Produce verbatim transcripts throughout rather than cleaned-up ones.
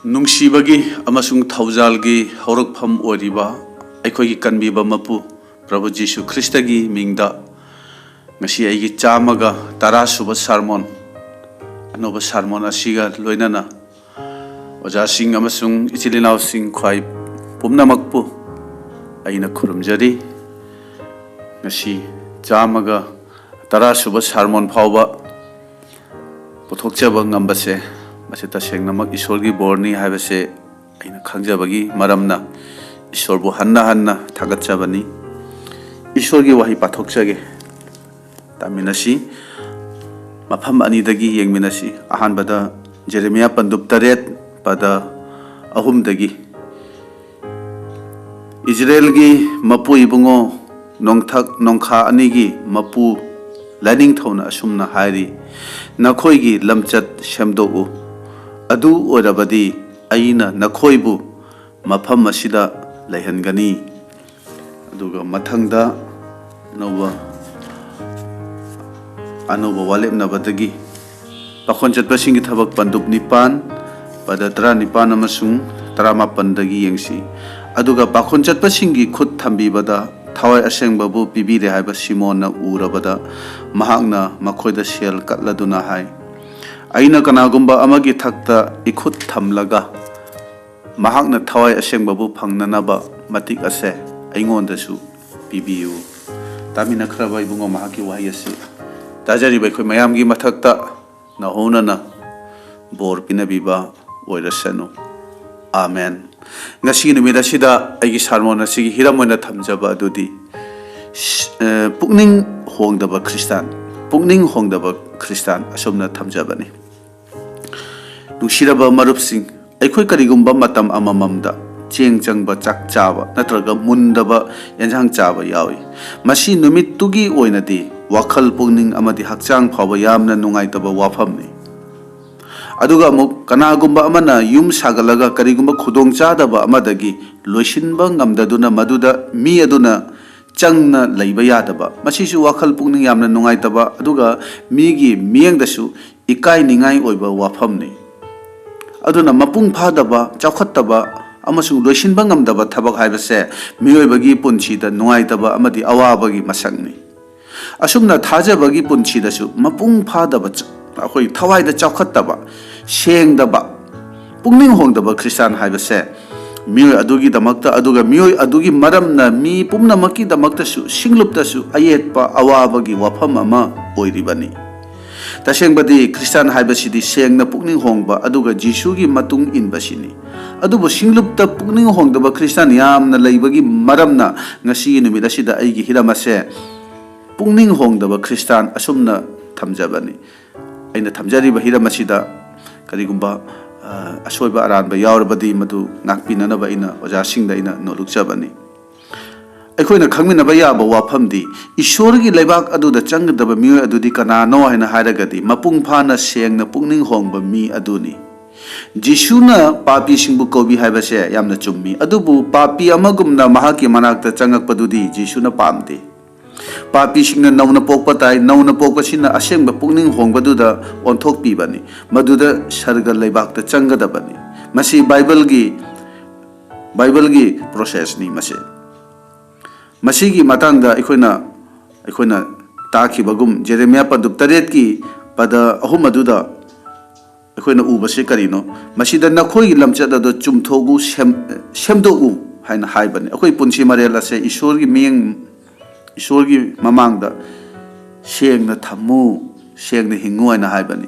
ꯅꯨꯡꯁꯤꯕꯒꯤ ꯑꯃꯁꯨꯡ ꯊꯧꯖꯥꯜꯒꯤ ꯍꯧꯔꯛꯐꯝ ꯑꯣꯏꯔꯤꯕ ꯑꯩꯈꯣꯏꯒꯤ ꯀꯟꯕꯤꯕ ꯃꯄꯨ ꯄ꯭ꯔꯚꯨ ꯖꯤꯁꯨ ꯈ꯭ꯔꯤꯁꯇꯒꯤ ꯃꯤꯡꯗ, ꯉꯁꯤ ꯑꯩꯒꯤ ꯆꯥꯝꯃꯒ ꯇꯔꯥ ꯁꯨꯕ ꯁꯥꯔꯃꯣꯟ, ꯑꯅꯧꯕ ꯁꯥꯔꯃꯣꯟ ꯑꯁꯤꯒ ꯂꯣꯏꯅꯅ ꯑꯣꯖꯥꯁꯤꯡ ꯑꯃꯁꯨꯡ ꯏꯆꯤꯜ ꯏꯅꯥꯎꯁꯤꯡ ꯈ꯭ꯋꯥꯏ ꯄꯨꯝꯅꯃꯛꯄꯨ ꯑꯩꯅ ꯈꯨꯔꯨꯝꯖꯔꯤ꯫ ꯉꯁꯤ ꯆꯥꯝꯃꯒ ꯇꯔꯥ ꯁꯨꯕ ꯁꯥꯔꯃꯣꯟ ꯐꯥꯎꯕ ꯄꯨꯊꯣꯛꯆꯕ ꯉꯝꯕꯁꯦ, ꯃꯁꯤ ꯇꯁꯦꯡꯅꯃꯛ ꯏꯁꯣꯔꯒꯤ ꯕꯣꯔꯅꯤ ꯍꯥꯏꯕꯁꯦ ꯑꯩꯅ ꯈꯪꯖꯕꯒꯤ ꯃꯔꯝꯅ ꯏꯁꯣꯔꯕꯨ ꯍꯟꯅ ꯍꯟꯅ ꯊꯥꯒꯠꯆꯕꯅꯤ꯫ ꯏꯁꯣꯔꯒꯤ ꯋꯥꯍꯩ ꯄꯥꯊꯣꯛꯆꯒꯦ, ꯇꯥꯃꯤꯟꯅꯁꯤ꯫ ꯃꯐꯝ ꯑꯅꯤꯗꯒꯤ ꯌꯦꯡꯃꯤꯟꯅꯁꯤ꯫ ꯑꯍꯥꯟꯕꯗ ꯖꯦꯔꯦꯃꯤꯌꯥ ꯄꯟꯗꯨꯞ ꯇꯔꯦꯠ, ꯄꯗ ꯑꯍꯨꯝꯗꯒꯤ, "ꯏꯖꯔꯦꯜꯒꯤ ꯃꯄꯨ ꯏꯕꯨꯡꯉꯣ, ꯅꯣꯡꯊꯛ ꯅꯣꯡꯈꯥ ꯑꯅꯤꯒꯤ ꯃꯄꯨ ꯂꯥꯏꯅꯤꯡꯊꯧꯅ ꯑꯁꯨꯝꯅ ꯍꯥꯏꯔꯤ, ꯅꯈꯣꯏꯒꯤ ꯂꯝꯆꯠ ꯁꯦꯝꯗꯣꯛꯎ, ꯑꯗꯨ ꯑꯣꯏꯔꯕꯗꯤ ꯑꯩꯅ ꯅꯈꯣꯏꯕꯨ ꯃꯐꯝ ꯑꯁꯤꯗ ꯂꯩꯍꯟꯒꯅꯤ"꯫ ꯑꯗꯨꯒ ꯃꯊꯪꯗ ꯑꯅꯧꯕ, ꯑꯅꯧꯕ ꯋꯥꯂꯦꯞꯅꯕꯗꯒꯤ ꯄꯥꯈꯣꯟ ꯆꯠꯄꯁꯤꯡꯒꯤ ꯊꯕꯛ ꯄꯟꯗꯨꯞ ꯅꯤꯄꯥꯟ, ꯄꯗ ꯇꯔꯥꯅꯤꯄꯥꯟ ꯑꯃꯁꯨꯡ ꯇꯔꯥꯃꯥꯄꯟꯗꯒꯤ ꯌꯦꯡꯁꯤ꯫ ꯑꯗꯨꯒ ꯄꯥꯈꯣꯟ ꯆꯠꯄꯁꯤꯡꯒꯤ ꯈꯨꯠ ꯊꯝꯕꯤꯕꯗ ꯊꯋꯥꯏ ꯑꯁꯦꯡꯕꯕꯨ ꯄꯤꯕꯤꯔꯦ ꯍꯥꯏꯕ ꯁꯤꯃꯣꯟꯅ ꯎꯔꯕꯗ, ꯃꯍꯥꯛꯅ ꯃꯈꯣꯏꯗ ꯁꯦꯜ ꯀꯠꯂꯗꯨꯅ ꯍꯥꯏ, "ꯑꯩꯅ ꯀꯅꯥꯒꯨꯝꯕ ꯑꯃꯒꯤ ꯊꯛꯇ ꯏꯈꯨꯠ ꯊꯝꯂꯒ ꯃꯍꯥꯛꯅ ꯊꯋꯥꯏ ꯑꯁꯦꯡꯕꯕꯨ ꯐꯪꯅꯅꯕ ꯃꯇꯤꯛ ꯑꯁꯦ ꯑꯩꯉꯣꯟꯗꯁꯨ ꯄꯤꯕꯤꯌꯨ"꯫ ꯇꯥꯃꯤꯟꯅꯈ꯭ꯔꯕ ꯏꯕꯨꯡꯉꯣ, ꯃꯍꯥꯛꯀꯤ ꯋꯥꯍꯩ ꯑꯁꯤ ꯇꯥꯖꯔꯤꯕ ꯑꯩꯈꯣꯏ ꯃꯌꯥꯝꯒꯤ ꯃꯊꯛꯇ ꯅꯧꯍꯧꯅꯅ ꯕꯣꯔ ꯄꯤꯅꯕꯤꯕ ꯑꯣꯏꯔꯁꯅꯨ꯫ ꯑꯥꯃꯦꯟ꯫ ꯉꯁꯤꯒꯤ ꯅꯨꯃꯤꯠ ꯑꯁꯤꯗ ꯑꯩꯒꯤ ꯁꯥꯔꯃꯣꯟ ꯑꯁꯤꯒꯤ ꯍꯤꯔꯝ ꯑꯣꯏꯅ ꯊꯝꯖꯕ ꯑꯗꯨꯗꯤ, ꯁ-, ꯑ, ꯄꯨꯛꯅꯤꯡ ꯍꯣꯡꯗꯕ ꯈ꯭ꯔꯤꯁꯇꯥꯟ, ꯄꯨꯛꯅꯤꯡ ꯍꯣꯡꯗꯕ ꯈ꯭ꯔꯤꯁꯇꯥꯟ ꯑꯁꯨꯝꯅ ꯊꯝꯖꯕꯅꯤ꯫ ꯅꯨꯡꯁꯤꯔꯕ ꯃꯔꯨꯞꯁꯤꯡ, ꯑꯩꯈꯣꯏ ꯀꯔꯤꯒꯨꯝꯕ ꯃꯇꯝ ꯑꯃꯃꯝꯗ ꯆꯦꯡ ꯆꯪꯕ ꯆꯥꯛ ꯆꯥꯕ ꯅꯠꯇ꯭ꯔꯒ ꯃꯨꯟꯗꯕ ꯑꯦꯟꯁꯥꯡ ꯆꯥꯕ ꯌꯥꯎꯏ꯫ ꯃꯁꯤ ꯅꯨꯃꯤꯠꯇꯨꯒꯤ ꯑꯣꯏꯅꯗꯤ ꯋꯥꯈꯜ, ꯄꯨꯛꯅꯤꯡ ꯑꯃꯗꯤ ꯍꯛꯆꯥꯡ ꯐꯥꯎꯕ ꯌꯥꯝꯅ ꯅꯨꯡꯉꯥꯏꯇꯕ ꯋꯥꯐꯝꯅꯤ꯫ ꯑꯗꯨꯒ ꯑꯃꯨꯛ ꯀꯅꯥꯒꯨꯝꯕ ꯑꯃꯅ ꯌꯨꯝ ꯁꯥꯒꯠꯂꯒ ꯀꯔꯤꯒꯨꯝꯕ ꯈꯨꯗꯣꯡꯆꯥꯗꯕ ꯑꯃꯗꯒꯤ ꯂꯣꯏꯁꯤꯟꯕ ꯉꯝꯗꯗꯨꯅ ꯃꯗꯨꯗ ꯃꯤ ꯑꯗꯨꯅ ꯆꯪꯅ ꯂꯩꯕ ꯌꯥꯗꯕ, ꯃꯁꯤꯁꯨ ꯋꯥꯈꯜ ꯄꯨꯛꯅꯤꯡ ꯌꯥꯝꯅ ꯅꯨꯡꯉꯥꯏꯇꯕ ꯑꯗꯨꯒ ꯃꯤꯒꯤ ꯃꯤꯠꯌꯦꯡꯗꯁꯨ ꯏꯀꯥꯏ ꯅꯤꯡꯉꯥꯏ ꯑꯣꯏꯕ ꯋꯥꯐꯝꯅꯤ꯫ ꯑꯗꯨꯅ ꯃꯄꯨꯡ ꯐꯥꯗꯕ, ꯆꯥꯎꯈꯠꯇꯕ ꯑꯃꯁꯨꯡ ꯂꯣꯏꯁꯤꯟꯕ ꯉꯝꯗꯕ ꯊꯕꯛ ꯍꯥꯏꯕꯁꯦ ꯃꯤꯑꯣꯏꯕꯒꯤ ꯄꯨꯟꯁꯤꯗ ꯅꯨꯡꯉꯥꯏꯇꯕ ꯑꯃꯗꯤ ꯑꯋꯥꯕꯒꯤ ꯃꯁꯛꯅꯤ꯫ ꯑꯁꯨꯝꯅ ꯊꯥꯖꯕꯒꯤ ꯄꯨꯟꯁꯤꯗꯁꯨ ꯃꯄꯨꯡ ꯐꯥꯗꯕ, ꯆ-, ꯑꯩꯈꯣꯏ ꯊꯋꯥꯏꯗ ꯆꯥꯎꯈꯠꯇꯕ, ꯁꯦꯡꯗꯕ, ꯄꯨꯛꯅꯤꯡ ꯍꯣꯡꯗꯕ ꯈ꯭ꯔꯤꯁꯇꯥꯟ ꯍꯥꯏꯕꯁꯦ ꯃꯤꯑꯣꯏ ꯑꯗꯨꯒꯤꯗꯃꯛꯇ, ꯑꯗꯨꯒ ꯃꯤꯑꯣꯏ ꯑꯗꯨꯒꯤ ꯃꯔꯝꯅ ꯃꯤ ꯄꯨꯝꯅꯃꯛꯀꯤꯗꯃꯛꯇꯁꯨ, ꯁꯤꯡꯂꯨꯞꯇꯁꯨ ꯑꯌꯦꯠꯄ ꯑꯋꯥꯕꯒꯤ ꯋꯥꯐꯝ ꯑꯃ ꯑꯣꯏꯔꯤꯕꯅꯤ꯫ ꯇꯁꯦꯡꯕꯗꯤ, ꯈ꯭ꯔꯤꯁꯇꯥꯟ ꯍꯥꯏꯕꯁꯤꯗꯤ ꯁꯦꯡꯅ ꯄꯨꯛꯅꯤꯡ ꯍꯣꯡꯕ ꯑꯗꯨꯒ ꯖꯤꯁꯨꯒꯤ ꯃꯇꯨꯡ ꯏꯟꯕꯁꯤꯅꯤ꯫ ꯑꯗꯨꯕꯨ ꯁꯤꯡꯂꯨꯞꯇ ꯄꯨꯛꯅꯤꯡ ꯍꯣꯡꯗꯕ ꯈ꯭ꯔꯤꯁꯇꯥꯟ ꯌꯥꯝꯅ ꯂꯩꯕꯒꯤ ꯃꯔꯝꯅ ꯉꯁꯤꯒꯤ ꯅꯨꯃꯤꯠ ꯑꯁꯤꯗ ꯑꯩꯒꯤ ꯍꯤꯔꯝ ꯑꯁꯦ ꯄꯨꯛꯅꯤꯡ ꯍꯣꯡꯗꯕ ꯈ꯭ꯔꯤꯁꯇꯥꯟ ꯑꯁꯨꯝꯅ ꯊꯝꯖꯕꯅꯤ꯫ ꯑꯩꯅ ꯊꯝꯖꯔꯤꯕ ꯍꯤꯔꯝ ꯑꯁꯤꯗ ꯀꯔꯤꯒꯨꯝꯕ, ꯑ, ꯑꯁꯣꯏꯕ ꯑꯔꯥꯟꯕ ꯌꯥꯎꯔꯕꯗꯤ ꯃꯗꯨ ꯉꯥꯛꯄꯤꯅꯅꯕ ꯑꯩꯅ ꯑꯣꯖꯥꯁꯤꯡꯗ ꯑꯩꯅ ꯅꯣꯜꯂꯨꯛꯆꯕꯅꯤ꯫ ꯑꯩꯈꯣꯏꯅ ꯈꯪꯃꯤꯟꯅꯕ ꯌꯥꯕ ꯋꯥꯐꯝꯗꯤ, ꯏꯁꯣꯔꯒꯤ ꯂꯩꯕꯥꯛ ꯑꯗꯨꯗ ꯆꯪꯒꯗꯕ ꯃꯤꯑꯣꯏ ꯑꯗꯨꯗꯤ ꯀꯅꯥꯅꯣ ꯍꯥꯏꯅ ꯍꯥꯏꯔꯒꯗꯤ, ꯃꯄꯨꯡ ꯐꯥꯅ ꯁꯦꯡꯅ ꯄꯨꯛꯅꯤꯡ ꯍꯣꯡꯕ ꯃꯤ ꯑꯗꯨꯅꯤ꯫ ꯖꯤꯁꯨꯅ ꯄꯥꯄꯤꯁꯤꯡꯕꯨ ꯀꯧꯕꯤ ꯍꯥꯏꯕꯁꯦ ꯌꯥꯝꯅ ꯆꯨꯝꯃꯤ, ꯑꯗꯨꯕꯨ ꯄꯥꯄꯤ ꯑꯃꯒꯨꯝꯅ ꯃꯍꯥꯛꯀꯤ ꯃꯅꯥꯛꯇ ꯆꯪꯉꯛꯄꯗꯨꯗꯤ ꯖꯤꯁꯨꯅ ꯄꯥꯝꯗꯦ꯫ ꯄꯥꯄꯤꯁꯤꯡꯅ ꯅꯧꯅ ꯄꯣꯛꯄ ꯇꯥꯏ, ꯅꯧꯅ ꯄꯣꯛꯄꯁꯤꯅ ꯑꯁꯦꯡꯕ ꯄꯨꯛꯅꯤꯡ ꯍꯣꯡꯕꯗꯨꯗ ꯑꯣꯟꯊꯣꯛꯄꯤꯕꯅꯤ, ꯃꯗꯨꯗ ꯁꯔꯒ ꯂꯩꯕꯥꯛꯇ ꯆꯪꯒꯗꯕꯅꯤ꯫ ꯃꯁꯤ ꯕꯥꯏꯕꯜꯒꯤ, ꯕꯥꯏꯕꯜꯒꯤ ꯄ꯭ꯔꯣꯁꯦꯁꯅꯤ ꯃꯁꯤ꯫ ꯃꯁꯤꯒꯤ ꯃꯇꯥꯡꯗ ꯑꯩꯈꯣꯏꯅ, ꯑꯩꯈꯣꯏꯅ ꯇꯥꯈꯤꯕꯒꯨꯝ, ꯖꯦꯔꯦꯃꯤꯌꯥ ꯄꯟꯗꯨꯞ ꯇꯔꯦꯠꯀꯤ ꯄꯗ ꯑꯍꯨꯝ ꯑꯗꯨꯗ ꯑꯩꯈꯣꯏꯅ ꯎꯕꯁꯤ ꯀꯔꯤꯅꯣ? ꯃꯁꯤꯗ "ꯅꯈꯣꯏꯒꯤ ꯂꯝꯆꯠ ꯑꯗꯨ ꯆꯨꯝꯊꯣꯛꯎ, ꯁꯦꯝ-, ꯁꯦꯝꯗꯣꯛꯎ" ꯍꯥꯏꯅ ꯍꯥꯏꯕꯅꯤ꯫ ꯑꯩꯈꯣꯏ ꯄꯨꯟꯁꯤ ꯃꯔꯦꯜ ꯑꯁꯦ ꯏꯁꯣꯔꯒꯤ ꯃꯤꯠꯌꯦꯡ, ꯏꯁꯣꯔꯒꯤ ꯃꯃꯥꯡꯗ ꯁꯦꯡꯅ ꯊꯝꯃꯨ, ꯁꯦꯡꯅ ꯍꯤꯡꯉꯨ ꯍꯥꯏꯅ ꯍꯥꯏꯕꯅꯤ꯫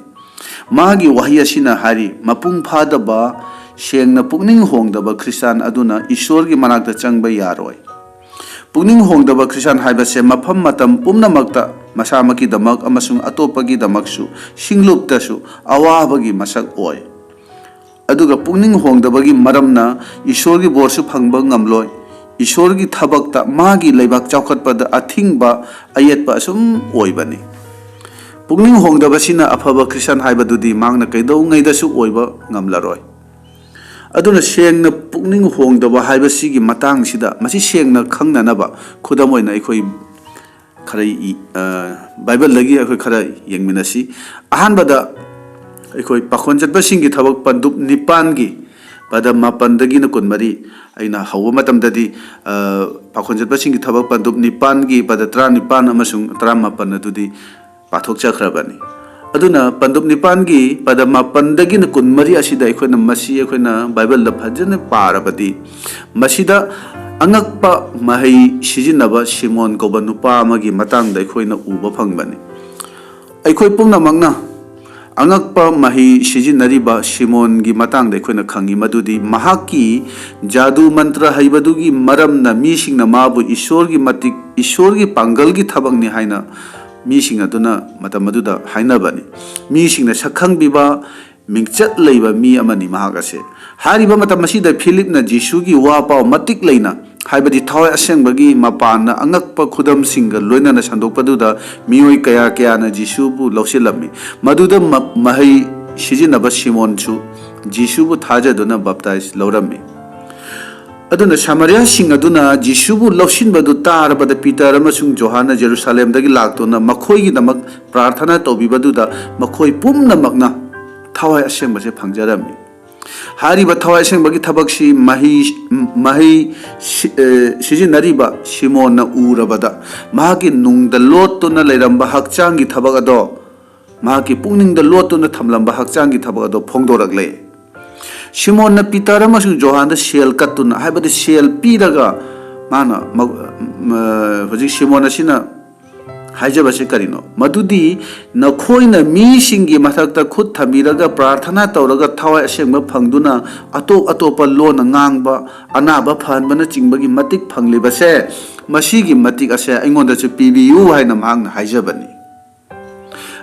ꯃꯥꯒꯤ ꯋꯥꯍꯩ ꯑꯁꯤꯅ ꯍꯥꯏꯔꯤ, ꯃꯄꯨꯡ ꯐꯥꯗꯕ, ꯁꯦꯡꯅ ꯄꯨꯛꯅꯤꯡ ꯍꯣꯡꯗꯕ ꯈ꯭ꯔꯤꯁꯇꯥꯟ ꯑꯗꯨꯅ ꯏꯁꯣꯔꯒꯤ ꯃꯅꯥꯛꯇ ꯆꯪꯕ ꯌꯥꯔꯣꯏ꯫ ꯄꯨꯛꯅꯤꯡ ꯍꯣꯡꯗꯕ ꯈ꯭ꯔꯤꯁꯇꯥꯟ ꯍꯥꯏꯕꯁꯦ ꯃꯐꯝ ꯃꯇꯝ ꯄꯨꯝꯅꯃꯛꯇ ꯃꯁꯥꯃꯛꯀꯤꯗꯃꯛ ꯑꯃꯁꯨꯡ ꯑꯇꯣꯞꯄꯒꯤꯗꯃꯛꯁꯨ, ꯁꯤꯡꯂꯨꯞꯇꯁꯨ ꯑꯋꯥꯕꯒꯤ ꯃꯁꯛ ꯑꯣꯏ꯫ ꯑꯗꯨꯒ ꯄꯨꯛꯅꯤꯡ ꯍꯣꯡꯗꯕꯒꯤ ꯃꯔꯝꯅ ꯏꯁꯣꯔꯒꯤ ꯕꯣꯔꯁꯨ ꯐꯪꯕ ꯉꯝꯂꯣꯏ꯫ ꯏꯁꯣꯔꯒꯤ ꯊꯕꯛꯇ, ꯃꯥꯒꯤ ꯂꯩꯕꯥꯛ ꯆꯥꯎꯈꯠꯄꯗ ꯑꯊꯤꯡꯕ, ꯑꯌꯦꯠꯄ ꯑꯁꯨꯝ ꯑꯣꯏꯕꯅꯤ꯫ ꯄꯨꯛꯅꯤꯡ ꯍꯣꯡꯗꯕꯁꯤꯅ ꯑꯐꯕ ꯈ꯭ꯔꯤꯁꯇꯥꯟ ꯍꯥꯏꯕꯗꯨꯗꯤ ꯃꯍꯥꯛꯅ ꯀꯩꯗꯧꯉꯩꯗꯁꯨ ꯑꯣꯏꯕ ꯉꯝꯂꯔꯣꯏ꯫ ꯑꯗꯨꯅ ꯁꯦꯡꯅ ꯄꯨꯛꯅꯤꯡ ꯍꯣꯡꯗꯕ ꯍꯥꯏꯕꯁꯤꯒꯤ ꯃꯇꯥꯡꯁꯤꯗ, ꯃꯁꯤ ꯁꯦꯡꯅ ꯈꯪꯅꯅꯕ ꯈꯨꯗꯝ ꯑꯣꯏꯅ ꯑꯩꯈꯣꯏ ꯈꯔ ꯏ-, ꯑ, ꯕꯥꯏꯕꯜꯗꯒꯤ ꯑꯩꯈꯣꯏ ꯈꯔ ꯌꯦꯡꯃꯤꯟꯅꯁꯤ꯫ ꯑꯍꯥꯟꯕꯗ, ꯑꯩꯈꯣꯏ ꯄꯥꯈꯣꯟ ꯆꯠꯄꯁꯤꯡꯒꯤ ꯊꯕꯛ ꯄꯟꯗꯨꯞ ꯅꯤꯄꯥꯟꯒꯤ ꯄꯗ ꯃꯥꯄꯟꯗꯒꯤꯅ ꯀꯨꯟꯃꯔꯤ, ꯑꯩꯅ ꯍꯧꯕ ꯃꯇꯝꯗꯗꯤ, ꯑ, ꯄꯥꯈꯣꯟ ꯆꯠꯄꯁꯤꯡꯒꯤ ꯊꯕꯛ ꯄꯟꯗꯨꯞ ꯅꯤꯄꯥꯟꯒꯤ ꯄꯗ ꯇꯔꯥꯅꯤꯄꯥꯟ ꯑꯃꯁꯨꯡ ꯇꯔꯥꯃꯥꯄꯟ ꯑꯗꯨꯗꯤ ꯄꯥꯊꯣꯛꯆꯈ꯭ꯔꯕꯅꯤ꯫ ꯑꯗꯨꯅ ꯄꯟꯗꯨꯞ ꯅꯤꯄꯥꯟꯒꯤ ꯄꯗ ꯃꯥꯄꯟꯗꯒꯤꯅ ꯀꯨꯟꯃꯔꯤ ꯑꯁꯤꯗ ꯑꯩꯈꯣꯏꯅ, ꯃꯁꯤ ꯑꯩꯈꯣꯏꯅ ꯕꯥꯏꯕꯜꯗ ꯐꯖꯅ ꯄꯥꯔꯕꯗꯤ, ꯃꯁꯤꯗ ꯑꯉꯛꯄ ꯃꯍꯩ ꯁꯤꯖꯤꯟꯅꯕ ꯁꯤꯃꯣꯟ ꯀꯧꯕ ꯅꯨꯄꯥ ꯑꯃꯒꯤ ꯃꯇꯥꯡꯗ ꯑꯩꯈꯣꯏꯅ ꯎꯕ ꯐꯪꯕꯅꯤ꯫ ꯑꯩꯈꯣꯏ ꯄꯨꯝꯅꯃꯛꯅ ꯑꯉꯛꯄ ꯃꯍꯩ ꯁꯤꯖꯤꯟꯅꯔꯤꯕ ꯁꯤꯃꯣꯟꯒꯤ ꯃꯇꯥꯡꯗ ꯑꯩꯈꯣꯏꯅ ꯈꯪꯉꯤ, ꯃꯗꯨꯗꯤ ꯃꯍꯥꯛꯀꯤ ꯖꯥꯗꯨ ꯃꯟꯇ꯭ꯔ ꯍꯩꯕꯗꯨꯒꯤ ꯃꯔꯝꯅ ꯃꯤꯁꯤꯡꯅ ꯃꯥꯕꯨ ꯏꯁꯣꯔꯒꯤ ꯃꯇꯤꯛ, ꯏꯁꯣꯔꯒꯤ ꯄꯥꯡꯒꯜꯒꯤ ꯊꯕꯛꯅꯤ ꯍꯥꯏꯅ ꯃꯤꯁꯤꯡ ꯑꯗꯨꯅ ꯃꯇꯝ ꯑꯗꯨꯗ ꯍꯥꯏꯅꯕꯅꯤ꯫ ꯃꯤꯁꯤꯡꯅ ꯁꯛꯈꯪꯕꯤꯕ ꯃꯤꯡꯆꯠ ꯂꯩꯕ ꯃꯤ ꯑꯃꯅꯤ ꯃꯍꯥꯛ ꯑꯁꯦ꯫ ꯍꯥꯏꯔꯤꯕ ꯃꯇꯝ ꯑꯁꯤꯗ ꯐꯤꯂꯤꯞꯅ ꯖꯤꯁꯨꯒꯤ ꯋꯥ ꯄꯥꯎ ꯃꯇꯤꯛ ꯂꯩꯅ, ꯍꯥꯏꯕꯗꯤ ꯊꯋꯥꯏ ꯑꯁꯦꯡꯕꯒꯤ ꯃꯄꯥꯟꯅ ꯑꯉꯛꯄ ꯈꯨꯗꯝꯁꯤꯡꯒ ꯂꯣꯏꯅꯅ ꯁꯟꯗꯣꯛꯄꯗꯨꯗ ꯃꯤꯑꯣꯏ ꯀꯌꯥ ꯀꯌꯥꯅ ꯖꯤꯁꯨꯕꯨ ꯂꯧꯁꯤꯜꯂꯝꯃꯤ꯫ ꯃꯗꯨꯗ ꯃ-, ꯃꯍꯩ ꯁꯤꯖꯤꯟꯅꯕ ꯁꯤꯃꯣꯟꯁꯨ ꯖꯤꯁꯨꯕꯨ ꯊꯥꯖꯗꯨꯅ ꯕꯞꯇꯥꯏꯖ ꯂꯧꯔꯝꯃꯤ꯫ ꯑꯗꯨꯅ ꯁꯃꯥꯔꯤꯌꯥꯁꯤꯡ ꯑꯗꯨꯅ ꯖꯤꯁꯨꯕꯨ ꯂꯧꯁꯤꯟꯕꯗꯨ ꯇꯥꯔꯕꯗ ꯄꯤꯇꯔ ꯑꯃꯁꯨꯡ ꯖꯣꯍꯥꯟꯅ ꯖꯦꯔꯨꯁꯥꯂꯦꯝꯗꯒꯤ ꯂꯥꯛꯇꯨꯅ ꯃꯈꯣꯏꯒꯤꯗꯃꯛ ꯄ꯭ꯔꯥꯔꯊꯅꯥ ꯇꯧꯕꯤꯕꯗꯨꯗ ꯃꯈꯣꯏ ꯄꯨꯝꯅꯃꯛꯅ ꯊꯋꯥꯏ ꯑꯁꯦꯡꯕꯁꯦ ꯐꯪꯖꯔꯝꯃꯤ꯫ ꯍꯥꯏꯔꯤꯕ ꯊꯋꯥꯏ ꯑꯁꯦꯡꯕꯒꯤ ꯊꯕꯛꯁꯤ ꯃꯍꯩ, ꯃꯍꯩ ꯁꯤ-, ꯑꯦ, ꯁꯤꯖꯤꯟꯅꯔꯤꯕ ꯁꯤꯃꯣꯟꯅ ꯎꯔꯕꯗ, ꯃꯍꯥꯛꯀꯤ ꯅꯨꯡꯗ ꯂꯣꯠꯇꯨꯅ ꯂꯩꯔꯝꯕ ꯍꯛꯆꯥꯡꯒꯤ ꯊꯕꯛ ꯑꯗꯣ, ꯃꯍꯥꯛꯀꯤ ꯄꯨꯛꯅꯤꯡꯗ ꯂꯣꯠꯇꯨꯅ ꯊꯝꯂꯝꯕ ꯍꯛꯆꯥꯡꯒꯤ ꯊꯕꯛ ꯑꯗꯣ ꯐꯣꯡꯗꯣꯔꯛꯂꯦ꯫ ꯁꯤꯃꯣꯟꯅ ꯄꯤꯇꯔ ꯑꯃꯁꯨꯡ ꯖꯣꯍꯥꯟꯗ ꯁꯦꯜ ꯀꯠꯇꯨꯅ, ꯍꯥꯏꯕꯗꯤ ꯁꯦꯜ ꯄꯤꯔꯒ, ꯃꯥꯅ ꯃ-, ꯃ-, ꯍꯧꯖꯤꯛ ꯁꯤꯃꯣꯟ ꯑꯁꯤꯅ ꯍꯥꯏꯖꯕꯁꯤ ꯀꯔꯤꯅꯣ? ꯃꯗꯨꯗꯤ ꯅꯈꯣꯏꯅ ꯃꯤꯁꯤꯡꯒꯤ ꯃꯊꯛꯇ ꯈꯨꯠ ꯊꯝꯕꯤꯔꯒ ꯄ꯭ꯔꯥꯔꯊꯅꯥ ꯇꯧꯔꯒ ꯊꯋꯥꯏ ꯑꯁꯦꯡꯕ ꯐꯪꯗꯨꯅ ꯑꯇꯣꯞ ꯑꯇꯣꯞꯄ ꯂꯣꯟ ꯉꯥꯡꯕ, ꯑꯅꯥꯕ ꯐꯍꯟꯕꯅꯆꯤꯡꯕꯒꯤ ꯃꯇꯤꯛ ꯐꯪꯂꯤꯕꯁꯦ, ꯃꯁꯤꯒꯤ ꯃꯇꯤꯛ ꯑꯁꯦ ꯑꯩꯉꯣꯟꯗꯁꯨ ꯄꯤꯕꯤꯌꯨ ꯍꯥꯏꯅ ꯃꯍꯥꯛꯅ ꯍꯥꯏꯖꯕꯅꯤ꯫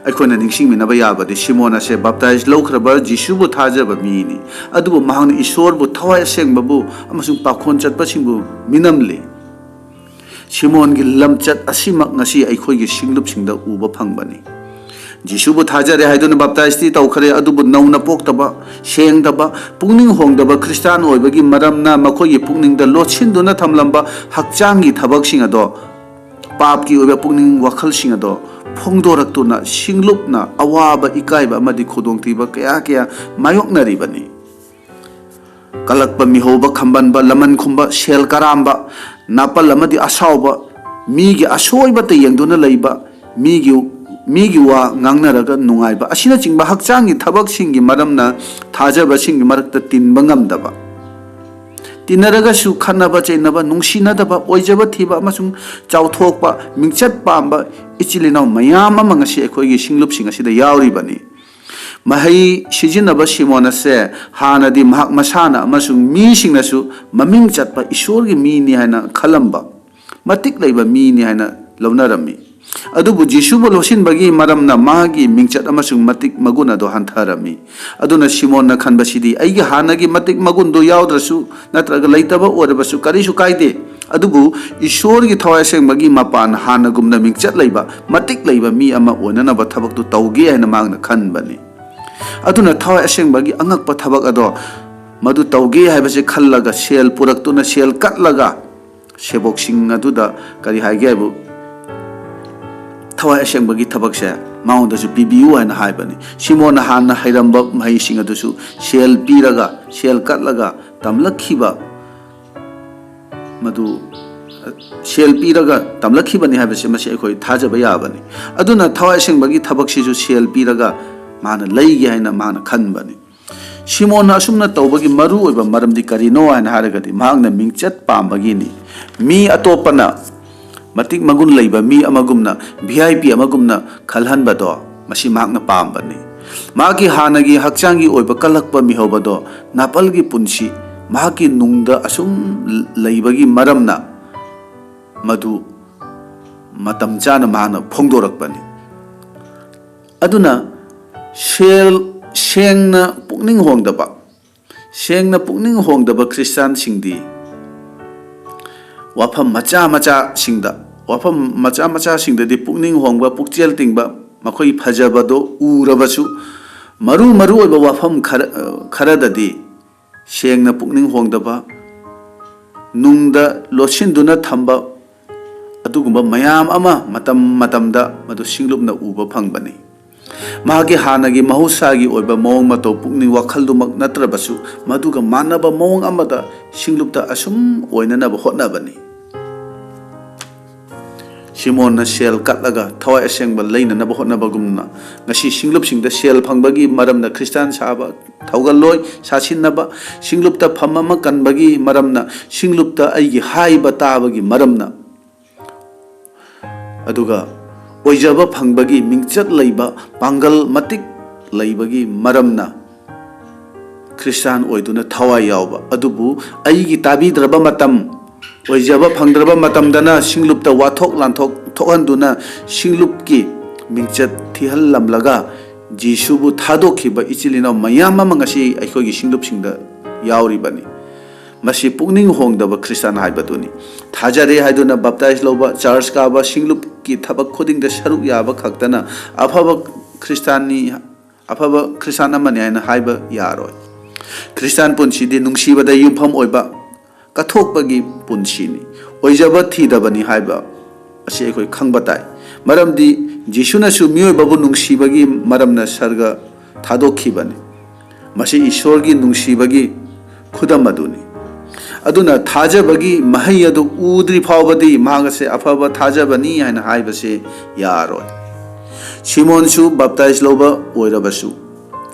ꯑꯩꯈꯣꯏꯅ ꯅꯤꯡꯁꯤꯡꯃꯤꯟꯅꯕ ꯌꯥꯕꯗꯤ ꯁꯤꯃꯣꯟ ꯑꯁꯦ ꯕꯞꯇꯥꯏꯖ ꯂꯧꯈ꯭ꯔꯕ ꯖꯤꯁꯨꯕꯨ ꯊꯥꯖꯕ ꯃꯤꯅꯤ, ꯑꯗꯨꯕꯨ ꯃꯍꯥꯛꯅ ꯏꯁꯣꯔꯕꯨ, ꯊꯋꯥꯏ ꯑꯁꯦꯡꯕꯕꯨ ꯑꯃꯁꯨꯡ ꯄꯥꯈꯣꯟ ꯆꯠꯄꯁꯤꯡꯕꯨ ꯃꯤꯅꯝꯂꯤ꯫ ꯁꯤꯃꯣꯟꯒꯤ ꯂꯝꯆꯠ ꯑꯁꯤꯃꯛ ꯉꯁꯤ ꯑꯩꯈꯣꯏꯒꯤ ꯁꯤꯡꯂꯨꯞꯁꯤꯡꯗ ꯎꯕ ꯐꯪꯕꯅꯤ꯫ ꯖꯤꯁꯨꯕꯨ ꯊꯥꯖꯔꯦ ꯍꯥꯏꯗꯨꯅ ꯕꯞꯇꯥꯏꯖꯇꯤ ꯇꯧꯈ꯭ꯔꯦ, ꯑꯗꯨꯕꯨ ꯅꯧꯅ ꯄꯣꯛꯇꯕ, ꯁꯦꯡꯗꯕ, ꯄꯨꯛꯅꯤꯡ ꯍꯣꯡꯗꯕ ꯈ꯭ꯔꯤꯁꯇꯥꯟ ꯑꯣꯏꯕꯒꯤ ꯃꯔꯝꯅ ꯃꯈꯣꯏꯒꯤ ꯄꯨꯛꯅꯤꯡꯗ ꯂꯣꯠꯁꯤꯟꯗꯨꯅ ꯊꯝꯂꯝꯕ ꯍꯛꯆꯥꯡꯒꯤ ꯊꯕꯛꯁꯤꯡ ꯑꯗꯣ, ꯄꯥꯞꯀꯤ ꯑꯣꯏꯕ ꯄꯨꯛꯅꯤꯡ ꯋꯥꯈꯜꯁꯤꯡ ꯑꯗꯣ ꯐꯣꯡꯗꯣꯔꯛꯇꯨꯅ ꯁꯤꯡꯂꯨꯞꯅ ꯑꯋꯥꯕ, ꯏꯀꯥꯏꯕ ꯑꯃꯗꯤ ꯈꯨꯗꯣꯡꯊꯤꯕ ꯀꯌꯥ ꯀꯌꯥ ꯃꯥꯌꯣꯛꯅꯔꯤꯕꯅꯤ꯫ ꯀꯂꯛꯄ, ꯃꯤꯍꯧꯕ, ꯈꯝꯕꯟꯕ, ꯂꯃꯟ ꯈꯨꯝꯕ, ꯁꯦꯜ ꯀꯔꯥꯝꯕ, ꯅꯥꯄꯜ ꯑꯃꯗꯤ ꯑꯁꯥꯎꯕ, ꯃꯤꯒꯤ ꯑꯁꯣꯏꯕꯇ ꯌꯦꯡꯗꯨꯅ ꯂꯩꯕ, ꯃꯤꯒꯤ ꯃꯤꯒꯤ ꯋꯥ ꯉꯥꯡꯅꯔꯒ ꯅꯨꯡꯉꯥꯏꯕ ꯑꯁꯤꯅꯆꯤꯡꯕ ꯍꯛꯆꯥꯡꯒꯤ ꯊꯕꯛꯁꯤꯡꯒꯤ ꯃꯔꯝꯅ ꯊꯥꯖꯕꯁꯤꯡꯒꯤ ꯃꯔꯛꯇ ꯇꯤꯟꯕ ꯉꯝꯗꯕ, ꯇꯤꯟꯅꯔꯒꯁꯨ ꯈꯠꯅꯕ ꯆꯩꯅꯕ, ꯅꯨꯡꯁꯤꯅꯗꯕ, ꯑꯣꯏꯖꯕ ꯊꯤꯕ ꯑꯃꯁꯨꯡ ꯆꯥꯎꯊꯣꯛꯄ, ꯃꯤꯡꯆꯠ ꯄꯥꯝꯕ ꯏꯆꯤꯜ ꯏꯅꯥꯎ ꯃꯌꯥꯝ ꯑꯃ ꯉꯁꯤ ꯑꯩꯈꯣꯏꯒꯤ ꯁꯤꯡꯂꯨꯞꯁꯤꯡ ꯑꯁꯤꯗ ꯌꯥꯎꯔꯤꯕꯅꯤ꯫ ꯃꯍꯩ ꯁꯤꯖꯤꯟꯅꯕ ꯁꯤꯃꯣꯟ ꯑꯁꯦ ꯍꯥꯟꯅꯗꯤ ꯃꯍꯥꯛ ꯃꯁꯥꯅ ꯑꯃꯁꯨꯡ ꯃꯤꯁꯤꯡꯅꯁꯨ ꯃꯃꯤꯡ ꯆꯠꯄ ꯏꯁꯣꯔꯒꯤ ꯃꯤꯅꯤ ꯍꯥꯏꯅ ꯈꯜꯂꯝꯕ, ꯃꯇꯤꯛ ꯂꯩꯕ ꯃꯤꯅꯤ ꯍꯥꯏꯅ ꯂꯧꯅꯔꯝꯃꯤ꯫ ꯑꯗꯨꯕꯨ ꯖꯤꯁꯨꯕꯨ ꯂꯧꯁꯤꯟꯕꯒꯤ ꯃꯔꯝꯅ ꯃꯥꯒꯤ ꯃꯤꯡꯆꯠ ꯑꯃꯁꯨꯡ ꯃꯇꯤꯛ ꯃꯒꯨꯟ ꯑꯗꯨ ꯍꯟꯊꯔꯝꯃꯤ꯫ ꯑꯗꯨꯅ ꯁꯤꯃꯣꯟꯅ ꯈꯟꯕꯁꯤꯗꯤ, "ꯑꯩꯒꯤ ꯍꯥꯟꯅꯒꯤ ꯃꯇꯤꯛ ꯃꯒꯨꯟꯗꯨ ꯌꯥꯎꯗ꯭ꯔꯁꯨ ꯅꯠꯇ꯭ꯔꯒ ꯂꯩꯇꯕ ꯑꯣꯏꯔꯕꯁꯨ ꯀꯔꯤꯁꯨ ꯀꯥꯏꯗꯦ, ꯑꯗꯨꯕꯨ ꯏꯁꯣꯔꯒꯤ ꯊꯋꯥꯏ ꯑꯁꯦꯡꯕꯒꯤ ꯃꯄꯥꯟ ꯍꯥꯟꯅꯒꯨꯝꯅ ꯃꯤꯡꯆꯠ ꯂꯩꯕ, ꯃꯇꯤꯛ ꯂꯩꯕ ꯃꯤ ꯑꯃ ꯑꯣꯏꯅꯅꯕ ꯊꯕꯛꯇꯨ ꯇꯧꯒꯦ" ꯍꯥꯏꯅ ꯃꯍꯥꯛꯅ ꯈꯟꯕꯅꯤ꯫ ꯑꯗꯨꯅ ꯊꯋꯥꯏ ꯑꯁꯦꯡꯕꯒꯤ ꯑꯉꯛꯄ ꯊꯕꯛ ꯑꯗꯣ ꯃꯗꯨ ꯇꯧꯒꯦ ꯍꯥꯏꯕꯁꯤ ꯈꯜꯂꯒ, ꯁꯦꯜ ꯄꯨꯔꯛꯇꯨꯅ, ꯁꯦꯜ ꯀꯠꯂꯒ, ꯁꯦꯕꯣꯛꯁꯤꯡ ꯑꯗꯨꯗ ꯀꯔꯤ ꯍꯥꯏꯒꯦ ꯍꯥꯏꯕꯨ, ꯊꯋꯥꯏ ꯑꯁꯦꯡꯕꯒꯤ ꯊꯕꯛꯁꯦ ꯃꯉꯣꯟꯗꯁꯨ ꯄꯤꯕꯤꯌꯨ ꯍꯥꯏꯅ ꯍꯥꯏꯕꯅꯤ꯫ ꯁꯤꯃꯣꯟꯅ ꯍꯥꯟꯅ ꯍꯩꯔꯝꯕ ꯃꯍꯩꯁꯤꯡ ꯑꯗꯨꯁꯨ ꯁꯦꯜ ꯄꯤꯔꯒ, ꯁꯦꯜ ꯀꯠꯂꯒ ꯇꯝꯂꯛꯈꯤꯕ ꯃꯗꯨ, ꯁꯦꯜ ꯄꯤꯔꯒ ꯇꯝꯂꯛꯈꯤꯕꯅꯤ ꯍꯥꯏꯕꯁꯦ ꯃꯁꯤ ꯑꯩꯈꯣꯏ ꯊꯥꯖꯕ ꯌꯥꯕꯅꯤ꯫ ꯑꯗꯨꯅ ꯊꯋꯥꯏ ꯑꯁꯦꯡꯕꯒꯤ ꯊꯕꯛꯁꯤꯁꯨ ꯁꯦꯜ ꯄꯤꯔꯒ ꯃꯥꯅ ꯂꯩꯒꯦ ꯍꯥꯏꯅ ꯃꯥꯅ ꯈꯟꯕꯅꯤ꯫ ꯁꯤꯃꯣꯟꯅ ꯑꯁꯨꯝꯅ ꯇꯧꯕꯒꯤ ꯃꯔꯨꯑꯣꯏꯕ ꯃꯔꯝꯗꯤ ꯀꯔꯤꯅꯣ ꯍꯥꯏꯅ ꯍꯥꯏꯔꯒꯗꯤ, ꯃꯍꯥꯛꯅ ꯃꯤꯡꯆꯠ ꯄꯥꯝꯕꯒꯤꯅꯤ꯫ ꯃꯤ ꯑꯇꯣꯞꯄꯅ ꯃꯇꯤꯛ ꯃꯒꯨꯟ ꯂꯩꯕ ꯃꯤ ꯑꯃꯒꯨꯝꯅ, ꯚꯤ ꯑꯥꯏ ꯄꯤ ꯑꯃꯒꯨꯝꯅ ꯈꯜꯍꯟꯕꯗꯣ, ꯃꯁꯤ ꯃꯍꯥꯛꯅ ꯄꯥꯝꯕꯅꯤ꯫ ꯃꯍꯥꯛꯀꯤ ꯍꯥꯟꯅꯒꯤ ꯍꯛꯆꯥꯡꯒꯤ ꯑꯣꯏꯕ ꯀꯜꯂꯛꯄ ꯃꯤꯍꯧꯕꯗꯣ, ꯅꯥꯄꯜꯒꯤ ꯄꯨꯟꯁꯤ, ꯃꯍꯥꯛꯀꯤ ꯅꯨꯡꯗ ꯑꯁꯨꯝ ꯂꯩꯕꯒꯤ ꯃꯔꯝꯅ ꯃꯗꯨ ꯃꯇꯝ ꯆꯥꯅ ꯃꯍꯥꯛꯅ ꯐꯣꯡꯗꯣꯔꯛꯄꯅꯤ꯫ ꯑꯗꯨꯅ ꯁꯦꯜ, ꯁꯦꯡꯅ ꯄꯨꯛꯅꯤꯡ ꯍꯣꯡꯗꯕ, ꯁꯦꯡꯅ ꯄꯨꯛꯅꯤꯡ ꯍꯣꯡꯗꯕ ꯈ꯭ꯔꯤꯁꯇꯥꯟꯁꯤꯡꯗꯤ ꯋꯥꯐꯝ ꯃꯆꯥ ꯃꯆꯥꯁꯤꯡꯗ, ꯋꯥꯐꯝ ꯃꯆꯥ ꯃꯆꯥꯁꯤꯡꯗꯗꯤ ꯄꯨꯛꯅꯤꯡ ꯍꯣꯡꯕ, ꯄꯨꯛꯆꯦꯜ ꯇꯤꯡꯕ, ꯃꯈꯣꯏꯒꯤ ꯐꯖꯕꯗꯣ ꯎꯔꯕꯁꯨ, ꯃꯔꯨ ꯃꯔꯨ ꯑꯣꯏꯕ ꯋꯥꯐꯝ ꯈꯔ, ꯈꯔꯗꯗꯤ ꯁꯦꯡꯅ ꯄꯨꯛꯅꯤꯡ ꯍꯣꯡꯗꯕ, ꯅꯨꯡꯗ ꯂꯣꯠꯁꯤꯟꯗꯨꯅ ꯊꯝꯕ, ꯑꯗꯨꯒꯨꯝꯕ ꯃꯌꯥꯝ ꯑꯃ ꯃꯇꯝ ꯃꯇꯝꯗ ꯃꯗꯨ ꯁꯤꯡꯂꯨꯞꯅ ꯎꯕ ꯐꯪꯕꯅꯤ꯫ ꯃꯍꯥꯛꯀꯤ ꯍꯥꯟꯅꯒꯤ ꯃꯍꯧꯁꯥꯒꯤ ꯑꯣꯏꯕ ꯃꯑꯣꯡ ꯃꯇꯧ, ꯄꯨꯛꯅꯤꯡ ꯋꯥꯈꯜꯗꯨꯃꯛ ꯅꯠꯇ꯭ꯔꯕꯁꯨ, ꯃꯗꯨꯒ ꯃꯥꯟꯅꯕ ꯃꯑꯣꯡ ꯑꯃꯗ ꯁꯤꯡꯂꯨꯞꯇ ꯑꯁꯨꯝ ꯑꯣꯏꯅꯅꯕ ꯍꯣꯠꯅꯕꯅꯤ꯫ ꯁꯤꯃꯣꯟꯅ ꯁꯦꯜ ꯀꯠꯂꯒ ꯊꯋꯥꯏ ꯑꯁꯦꯡꯕ ꯂꯩꯅꯅꯕ ꯍꯣꯠꯅꯕꯒꯨꯝꯅ, ꯉꯁꯤ ꯁꯤꯡꯂꯨꯞꯁꯤꯡꯗ ꯁꯦꯜ ꯐꯪꯕꯒꯤ ꯃꯔꯝꯅ ꯈ꯭ꯔꯤꯁꯇꯥꯟ ꯁꯥꯕ ꯊꯧꯒꯜꯂꯣꯏ ꯁꯥꯁꯤꯟꯅꯕ, ꯁꯤꯡꯂꯨꯞꯇ ꯐꯝ ꯑꯃ ꯀꯟꯕꯒꯤ ꯃꯔꯝꯅ, ꯁꯤꯡꯂꯨꯞꯇ ꯑꯩꯒꯤ ꯍꯥꯏꯕ ꯇꯥꯕꯒꯤ ꯃꯔꯝꯅ, ꯑꯗꯨꯒ ꯑꯣꯏꯖꯕ ꯐꯪꯕꯒꯤ ꯃꯤꯡꯆꯠ ꯂꯩꯕ, ꯄꯥꯡꯒꯜ ꯃꯇꯤꯛ ꯂꯩꯕꯒꯤ ꯃꯔꯝꯅ ꯈ꯭ꯔꯤꯁꯇꯥꯟ ꯑꯣꯏꯗꯨꯅ ꯊꯋꯥꯏ ꯌꯥꯎꯕ꯫ ꯑꯗꯨꯕꯨ ꯑꯩꯒꯤ ꯇꯥꯕꯤꯗ꯭ꯔꯕ ꯃꯇꯝ, ꯑꯣꯏꯖꯕ ꯐꯪꯗ꯭ꯔꯕ ꯃꯇꯝꯗꯅ ꯁꯤꯡꯂꯨꯞꯇ ꯋꯥꯊꯣꯛ ꯂꯥꯟꯊꯣꯛ ꯊꯣꯛꯍꯟꯗꯨꯅ ꯁꯤꯡꯂꯨꯞꯀꯤ ꯃꯤꯡꯆꯠ ꯊꯤꯍꯜꯂꯝꯂꯒ ꯖꯤꯁꯨꯕꯨ ꯊꯥꯗꯣꯛꯈꯤꯕ ꯏꯆꯤꯜ ꯏꯅꯥꯎ ꯃꯌꯥꯝ ꯑꯃ ꯉꯁꯤ ꯑꯩꯈꯣꯏꯒꯤ ꯁꯤꯡꯂꯨꯞꯁꯤꯡꯗ ꯌꯥꯎꯔꯤꯕꯅꯤ꯫ ꯃꯁꯤ ꯄꯨꯛꯅꯤꯡ ꯍꯣꯡꯗꯕ ꯈ꯭ꯔꯤꯁꯇꯥꯟ ꯍꯥꯏꯕꯗꯨꯅꯤ꯫ ꯊꯥꯖꯔꯦ ꯍꯥꯏꯗꯨꯅ ꯕꯞꯇꯥꯏꯖ ꯂꯧꯕ, ꯆꯔꯆ ꯀꯥꯕ, ꯁꯤꯡꯂꯨꯞꯀꯤ ꯊꯕꯛ ꯈꯨꯗꯤꯡꯗ ꯁꯔꯨꯛ ꯌꯥꯕ ꯈꯛꯇꯅ ꯑꯐꯕ ꯈ꯭ꯔꯤꯁꯇꯥꯟꯅꯤ, ꯑꯐꯕ ꯈ꯭ꯔꯤꯁꯇꯥꯟ ꯑꯃꯅꯤ ꯍꯥꯏꯅ ꯍꯥꯏꯕ ꯌꯥꯔꯣꯏ꯫ ꯈ꯭ꯔꯤꯁꯇꯥꯟ ꯄꯨꯟꯁꯤꯗꯤ ꯅꯨꯡꯁꯤꯕꯗ ꯌꯨꯝꯐꯝ ꯑꯣꯏꯕ ꯀꯠꯊꯣꯛꯄꯒꯤ ꯄꯨꯟꯁꯤꯅꯤ꯫ ꯑꯣꯏꯖꯕ ꯊꯤꯗꯕꯅꯤ ꯍꯥꯏꯕ ꯑꯁꯤ ꯑꯩꯈꯣꯏ ꯈꯪꯕ ꯇꯥꯏ꯫ ꯃꯔꯝꯗꯤ ꯖꯤꯁꯨꯅꯁꯨ ꯃꯤꯑꯣꯏꯕꯕꯨ ꯅꯨꯡꯁꯤꯕꯒꯤ ꯃꯔꯝꯅ ꯁꯔꯒ ꯊꯥꯗꯣꯛꯈꯤꯕꯅꯤ꯫ ꯃꯁꯤ ꯏꯁꯣꯔꯒꯤ ꯅꯨꯡꯁꯤꯕꯒꯤ ꯈꯨꯗꯝ ꯑꯗꯨꯅꯤ꯫ ꯑꯗꯨꯅ ꯊꯥꯖꯕꯒꯤ ꯃꯍꯩ ꯑꯗꯨ ꯎꯗ꯭ꯔꯤ ꯐꯥꯎꯕꯗꯤ ꯃꯍꯥꯛ ꯑꯁꯦ ꯑꯐꯕ ꯊꯥꯖꯕꯅꯤ ꯍꯥꯏꯅ ꯍꯥꯏꯕꯁꯤ ꯌꯥꯔꯣꯏ꯫ ꯁꯤꯃꯣꯟꯁꯨ ꯕꯞꯇꯥꯏꯖ ꯂꯧꯕ ꯑꯣꯏꯔꯕꯁꯨ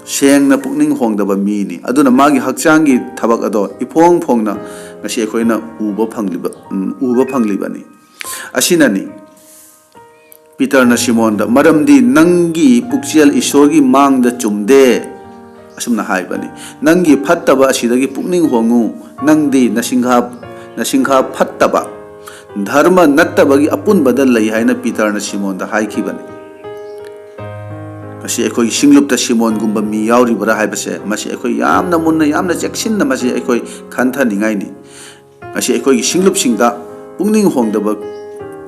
ꯁꯦꯡꯅ ꯄꯨꯛꯅꯤꯡ ꯍꯣꯡꯗꯕ ꯃꯤꯅꯤ꯫ ꯑꯗꯨꯅ ꯃꯥꯒꯤ ꯍꯛꯆꯥꯡꯒꯤ ꯊꯕꯛ ꯑꯗꯣ ꯏꯐꯣꯡ ꯐꯣꯡꯅ ꯉꯁꯤ ꯑꯩꯈꯣꯏꯅ ꯎꯕ ꯐꯪꯂꯤꯕ, ꯎꯝ, ꯎꯕ ꯐꯪꯂꯤꯕꯅꯤ꯫ ꯑꯁꯤꯅꯅꯤ ꯄꯤꯇꯔꯅ ꯁꯤꯃꯣꯟꯗ, "ꯃꯔꯝꯗꯤ ꯅꯪꯒꯤ ꯄꯨꯛꯆꯦꯜ ꯏꯁꯣꯔꯒꯤ ꯃꯥꯡꯗ ꯆꯨꯝꯗꯦ," ꯑꯁꯨꯝꯅ ꯍꯥꯏꯕꯅꯤ꯫ "ꯅꯪꯒꯤ ꯐꯠꯇꯕ ꯑꯁꯤꯗꯒꯤ ꯄꯨꯛꯅꯤꯡ ꯍꯣꯡꯉꯨ꯫ ꯅꯪꯗꯤ ꯅꯁꯤꯡꯈꯥ, ꯅꯁꯤꯡꯈꯥ ꯐꯠꯇꯕ, ꯙꯔꯃ ꯅꯠꯇꯕꯒꯤ ꯑꯄꯨꯟꯕꯗ ꯂꯩ" ꯍꯥꯏꯅ ꯄꯤꯇꯔꯅ ꯁꯤꯃꯣꯟꯗ ꯍꯥꯏꯈꯤꯕꯅꯤ꯫ ꯉꯁꯤ ꯑꯩꯈꯣꯏꯒꯤ ꯁꯤꯡꯂꯨꯞꯇ ꯁꯤꯃꯣꯟꯒꯨꯝꯕ ꯃꯤ ꯌꯥꯎꯔꯤꯕ꯭ꯔꯥ ꯍꯥꯏꯕꯁꯦ, ꯃꯁꯤ ꯑꯩꯈꯣꯏ ꯌꯥꯝꯅ ꯃꯨꯟꯅ, ꯌꯥꯝꯅ ꯆꯦꯛꯁꯤꯟꯅ ꯃꯁꯤ ꯑꯩꯈꯣꯏ ꯈꯟꯊꯅꯤꯡꯉꯥꯏꯅꯤ꯫ ꯉꯁꯤ ꯑꯩꯈꯣꯏꯒꯤ ꯁꯤꯡꯂꯨꯞꯁꯤꯡꯗ ꯄꯨꯛꯅꯤꯡ ꯍꯣꯡꯗꯕ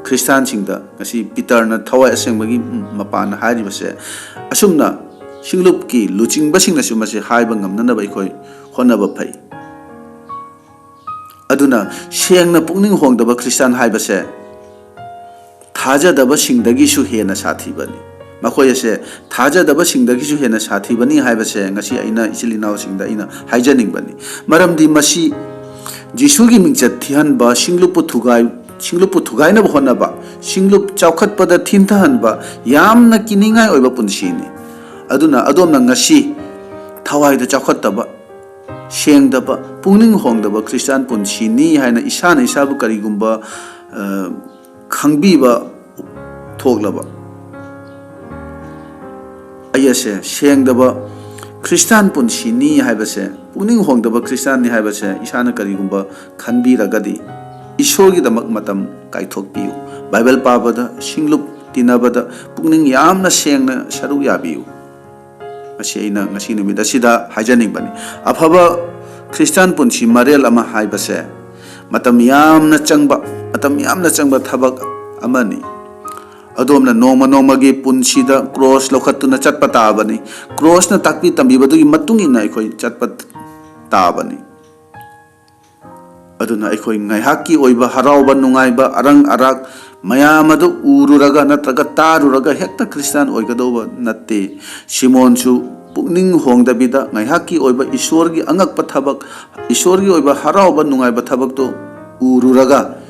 ꯈ꯭ꯔꯤꯁꯇꯥꯟꯁꯤꯡꯗ ꯉꯁꯤ ꯄꯤꯇꯔꯅ ꯊꯋꯥꯏ ꯑꯁꯦꯡꯕꯒꯤ ꯃꯄꯥꯟꯅ ꯍꯥꯏꯔꯤꯕꯁꯦ, ꯑꯁꯨꯝꯅ ꯁꯤꯡꯂꯨꯞꯀꯤ ꯂꯨꯆꯤꯡꯕꯁꯤꯡꯅꯁꯨ ꯃꯁꯤ ꯍꯥꯏꯕ ꯉꯝꯅꯅꯕ ꯑꯩꯈꯣꯏ ꯍꯣꯠꯅꯕ ꯐꯩ꯫ ꯑꯗꯨꯅ ꯁꯦꯡꯅ ꯄꯨꯛꯅꯤꯡ ꯍꯣꯡꯗꯕ ꯈ꯭ꯔꯤꯁꯇꯥꯟ ꯍꯥꯏꯕꯁꯦ ꯊꯥꯖꯗꯕꯁꯤꯡꯗꯒꯤꯁꯨ ꯍꯦꯟꯅ ꯁꯥꯊꯤꯕꯅꯤ꯫ ꯃꯈꯣꯏ ꯑꯁꯦ ꯊꯥꯖꯗꯕꯁꯤꯡꯗꯒꯤꯁꯨ ꯍꯦꯟꯅ ꯁꯥꯊꯤꯕꯅꯤ ꯍꯥꯏꯕꯁꯦ ꯉꯁꯤ ꯑꯩꯅ ꯏꯆꯤꯜ ꯏꯅꯥꯎꯁꯤꯡꯗ ꯑꯩꯅ ꯍꯥꯏꯖꯅꯤꯡꯕꯅꯤ꯫ ꯃꯔꯝꯗꯤ ꯃꯁꯤ ꯖꯤꯁꯨꯒꯤ ꯃꯤꯡꯆꯠ ꯊꯤꯍꯟꯕ, ꯁꯤꯡꯂꯨꯞꯄꯨ ꯊꯨꯒꯥꯏ-, ꯁꯤꯡꯂꯨꯞꯄꯨ ꯊꯨꯒꯥꯏꯅꯕ ꯍꯣꯠꯅꯕ, ꯁꯤꯡꯂꯨꯞ ꯆꯥꯎꯈꯠꯄꯗ ꯊꯤꯟꯊꯍꯟꯕ ꯌꯥꯝꯅ ꯀꯤꯅꯤꯡꯉꯥꯏ ꯑꯣꯏꯕ ꯄꯨꯟꯁꯤꯅꯤ꯫ ꯑꯗꯨꯅ ꯑꯗꯣꯝꯅ ꯉꯁꯤ ꯊꯋꯥꯏꯗ ꯆꯥꯎꯈꯠꯇꯕ, ꯁꯦꯡꯗꯕ, ꯄꯨꯛꯅꯤꯡ ꯍꯣꯡꯗꯕ ꯈ꯭ꯔꯤꯁꯇꯥꯟ ꯄꯨꯟꯁꯤꯅꯤ ꯍꯥꯏꯅ ꯏꯁꯥꯅ ꯏꯁꯥꯕꯨ ꯀꯔꯤꯒꯨꯝꯕ, ꯑ, ꯈꯪꯕꯤꯕ ꯊꯣꯛꯂꯕ, ꯑꯩ ꯑꯁꯦ ꯁꯦꯡꯗꯕ ꯈ꯭ꯔꯤꯁꯇꯥꯟ ꯄꯨꯟꯁꯤꯅꯤ ꯍꯥꯏꯕꯁꯦ, ꯄꯨꯛꯅꯤꯡ ꯍꯣꯡꯗꯕ ꯈ꯭ꯔꯤꯁꯇꯥꯟꯅꯤ ꯍꯥꯏꯕꯁꯦ ꯏꯁꯥꯅ ꯀꯔꯤꯒꯨꯝꯕ ꯈꯟꯕꯤꯔꯒꯗꯤ, ꯏꯁꯣꯔꯒꯤꯗꯃꯛ ꯃꯇꯝ ꯀꯥꯏꯊꯣꯛꯄꯤꯌꯨ꯫ ꯕꯥꯏꯕꯜ ꯄꯥꯕꯗ, ꯁꯤꯡꯂꯨꯞ ꯇꯤꯟꯅꯕꯗ ꯄꯨꯛꯅꯤꯡ ꯌꯥꯝꯅ ꯁꯦꯡꯅ ꯁꯔꯨꯛ ꯌꯥꯕꯤꯌꯨ꯫ ꯃꯁꯤ ꯑꯩꯅ ꯉꯁꯤ ꯅꯨꯃꯤꯠ ꯑꯁꯤꯗ ꯍꯥꯏꯖꯅꯤꯡꯕꯅꯤ꯫ ꯑꯐꯕ ꯈ꯭ꯔꯤꯁꯇꯥꯟ ꯄꯨꯟꯁꯤ ꯃꯔꯦꯜ ꯑꯃ ꯍꯥꯏꯕꯁꯦ ꯃꯇꯝ ꯌꯥꯝꯅ ꯆꯪꯕ, ꯃꯇꯝ ꯌꯥꯝꯅ ꯆꯪꯕ ꯊꯕꯛ ꯑꯃꯅꯤ꯫ ꯑꯗꯣꯝꯅ ꯅꯣꯡꯃ ꯅꯣꯡꯃꯒꯤ ꯄꯨꯟꯁꯤꯗ ꯀ꯭ꯔꯣꯁ ꯂꯧꯈꯠꯇꯨꯅ ꯆꯠꯄ ꯇꯥꯕꯅꯤ꯫ ꯀ꯭ꯔꯣꯁꯅ ꯇꯥꯛꯄꯤ ꯇꯝꯕꯤꯕꯗꯨꯒꯤ ꯃꯇꯨꯡ ꯏꯟꯅ ꯑꯩꯈꯣꯏ ꯆꯠꯄ ꯇꯥꯕꯅꯤ꯫ ꯑꯗꯨꯅ ꯑꯩꯈꯣꯏ ꯉꯥꯏꯍꯥꯛꯀꯤ ꯑꯣꯏꯕ ꯍꯔꯥꯎꯕ, ꯅꯨꯡꯉꯥꯏꯕ, ꯑꯔꯪ ꯑꯔꯥꯛ ꯃꯌꯥꯝ ꯑꯗꯨ ꯎꯔꯨꯔꯒ ꯅꯠꯇ꯭ꯔꯒ ꯇꯥꯔꯨꯔꯒ ꯍꯦꯛꯇ ꯈ꯭ꯔꯤꯁꯇꯥꯟ ꯑꯣꯏꯒꯗꯧꯕ ꯅꯠꯇꯦ꯫ ꯁꯤꯃꯣꯟꯁꯨ ꯄꯨꯛꯅꯤꯡ ꯍꯣꯡꯗꯕꯤꯗ ꯉꯥꯏꯍꯥꯛꯀꯤ ꯑꯣꯏꯕ ꯏꯁꯣꯔꯒꯤ ꯑꯉꯛꯄ ꯊꯕꯛ, ꯏꯁꯣꯔꯒꯤ ꯑꯣꯏꯕ ꯍꯔꯥꯎꯕ, ꯅꯨꯡꯉꯥꯏꯕ ꯊꯕꯛꯇꯨ ꯎꯔꯨꯔꯒ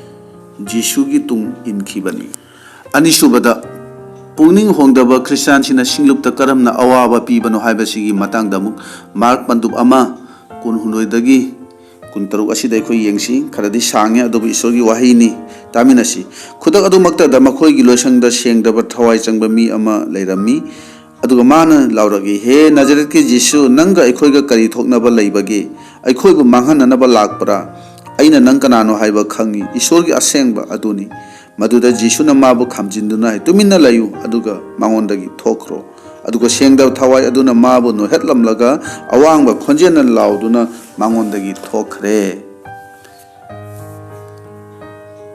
ꯖꯤꯁꯨꯒꯤ ꯇꯨꯡ ꯏꯟꯈꯤꯕꯅꯤ꯫ ꯑꯅꯤꯁꯨꯕꯗ, ꯄꯨꯛꯅꯤꯡ ꯍꯣꯡꯗꯕ ꯈ꯭ꯔꯤꯁꯇꯥꯟꯁꯤꯅ ꯁꯤꯡꯂꯨꯞꯇ ꯀꯔꯝꯅ ꯑꯋꯥꯕ ꯄꯤꯕꯅꯣ ꯍꯥꯏꯕꯁꯤꯒꯤ ꯃꯇꯥꯡꯗ ꯑꯃꯨꯛ ꯃꯥꯔꯛ ꯄꯟꯗꯨꯞ ꯑꯃ, ꯀꯨꯟꯍꯨꯝꯗꯣꯏꯗꯒꯤ ꯀꯨꯟꯇꯔꯨꯛ ꯑꯁꯤꯗ ꯑꯩꯈꯣꯏ ꯌꯦꯡꯁꯤ꯫ ꯈꯔꯗꯤ ꯁꯥꯡꯉꯦ, ꯑꯗꯨꯕꯨ ꯏꯁꯣꯔꯒꯤ ꯋꯥꯍꯩꯅꯤ, ꯇꯥꯃꯤꯟꯅꯁꯤ꯫ ꯈꯨꯗꯛ ꯑꯗꯨꯃꯛꯇꯗ ꯃꯈꯣꯏꯒꯤ ꯂꯣꯏꯁꯪꯗ ꯁꯦꯡꯗꯕ ꯊꯋꯥꯏ ꯆꯪꯕ ꯃꯤ ꯑꯃ ꯂꯩꯔꯝꯃꯤ꯫ ꯑꯗꯨꯒ ꯃꯥꯅ ꯂꯥꯎꯔꯛꯏ, "ꯍꯦ ꯅꯥꯖꯔꯦꯠꯀꯤ ꯖꯤꯁꯨ, ꯅꯪꯒ ꯑꯩꯈꯣꯏꯒ ꯀꯔꯤ ꯊꯣꯛꯅꯕ ꯂꯩꯕꯒꯦ? ꯑꯩꯈꯣꯏꯕꯨ ꯃꯥꯡꯍꯟꯅꯅꯕ ꯂꯥꯛꯄ꯭ꯔꯥ? ꯑꯩꯅ ꯅꯪ ꯀꯅꯥꯅꯣ ꯍꯥꯏꯕ ꯈꯪꯏ, ꯏꯁꯣꯔꯒꯤ ꯑꯁꯦꯡꯕ ꯑꯗꯨꯅꯤ꯫" ꯃꯗꯨꯗ ꯖꯤꯁꯨꯅ ꯃꯥꯕꯨ ꯈꯥꯝꯖꯤꯟꯗꯨꯅ ꯍꯥꯏ, "ꯇꯨꯃꯤꯟꯅ ꯂꯩꯌꯨ, ꯑꯗꯨꯒ ꯃꯉꯣꯟꯗꯒꯤ ꯊꯣꯛꯈ꯭ꯔꯣ꯫" ꯑꯗꯨꯒ ꯁꯦꯡꯗꯕ ꯊꯋꯥꯏ ꯑꯗꯨꯅ ꯃꯥꯕꯨ ꯅꯣꯏꯍꯠꯂꯝꯂꯒ ꯑꯋꯥꯡꯕ ꯈꯣꯟꯖꯦꯜꯅ ꯂꯥꯎꯗꯨꯅ ꯃꯉꯣꯟꯗꯒꯤ ꯊꯣꯛꯈ꯭ꯔꯦ꯫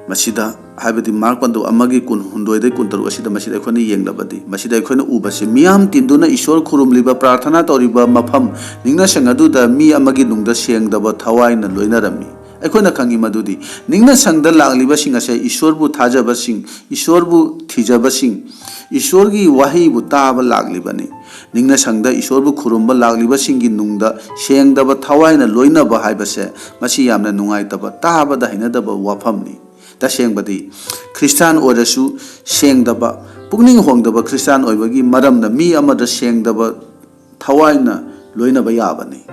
ꯃꯁꯤꯗ, ꯍꯥꯏꯕꯗꯤ ꯃꯥꯔꯛ ꯄꯟꯗꯨꯞ ꯑꯃꯒꯤ ꯀꯨꯟꯍꯨꯝꯗꯣꯏꯗꯒꯤ ꯀꯨꯟꯇꯔꯨꯛ ꯑꯁꯤꯗ, ꯃꯁꯤꯗ ꯑꯩꯈꯣꯏꯅ ꯌꯦꯡꯂꯕꯗꯤ, ꯃꯁꯤꯗ ꯑꯩꯈꯣꯏꯅ ꯎꯕꯁꯤ, ꯃꯤꯌꯥꯝ ꯇꯤꯟꯗꯨꯅ ꯏꯁꯣꯔ ꯈꯨꯔꯨꯝꯂꯤꯕ, ꯄ꯭ꯔꯥꯔꯊꯅꯥ ꯇꯧꯔꯤꯕ ꯃꯐꯝ, ꯅꯤꯡꯅꯁꯪ ꯑꯗꯨꯗ ꯃꯤ ꯑꯃꯒꯤ ꯅꯨꯡꯗ ꯁꯦꯡꯗꯕ ꯊꯋꯥꯏꯅ ꯂꯣꯏꯅꯔꯝꯃꯤ꯫ ꯑꯩꯈꯣꯏꯅ ꯈꯪꯉꯤ ꯃꯗꯨꯗꯤ ꯅꯤꯡꯅ ꯁꯪꯗ ꯂꯥꯛꯂꯤꯕꯁꯤꯡ ꯑꯁꯦ ꯏꯁꯣꯔꯕꯨ ꯊꯥꯖꯕꯁꯤꯡ, ꯏꯁꯣꯔꯕꯨ ꯊꯤꯖꯕꯁꯤꯡ, ꯏꯁꯣꯔꯒꯤ ꯋꯥꯍꯩꯕꯨ ꯇꯥꯕ ꯂꯥꯛꯂꯤꯕꯅꯤ꯫ ꯅꯤꯡꯅ ꯁꯪꯗ ꯏꯁꯣꯔꯕꯨ ꯈꯨꯔꯨꯝꯕ ꯂꯥꯛꯂꯤꯕꯁꯤꯡꯒꯤ ꯅꯨꯡꯗ ꯁꯦꯡꯗꯕ ꯊꯋꯥꯏꯅ ꯂꯣꯏꯅꯕ ꯍꯥꯏꯕꯁꯦ, ꯃꯁꯤ ꯌꯥꯝꯅ ꯅꯨꯡꯉꯥꯏꯇꯕ, ꯇꯥꯕꯗ ꯍꯩꯅꯗꯕ ꯋꯥꯐꯝꯅꯤ꯫ ꯇꯁꯦꯡꯕꯗꯤ ꯈ꯭ꯔꯤꯁꯇꯥꯟ ꯑꯣꯏꯔꯁꯨ ꯁꯦꯡꯗꯕ, ꯄꯨꯛꯅꯤꯡ ꯍꯣꯡꯗꯕ ꯈ꯭ꯔꯤꯁꯇꯥꯟ ꯑꯣꯏꯕꯒꯤ ꯃꯔꯝꯅ ꯃꯤ ꯑꯃꯗ ꯁꯦꯡꯗꯕ ꯊꯋꯥꯏꯅ ꯂꯣꯏꯅꯕ ꯌꯥꯕꯅꯤ꯫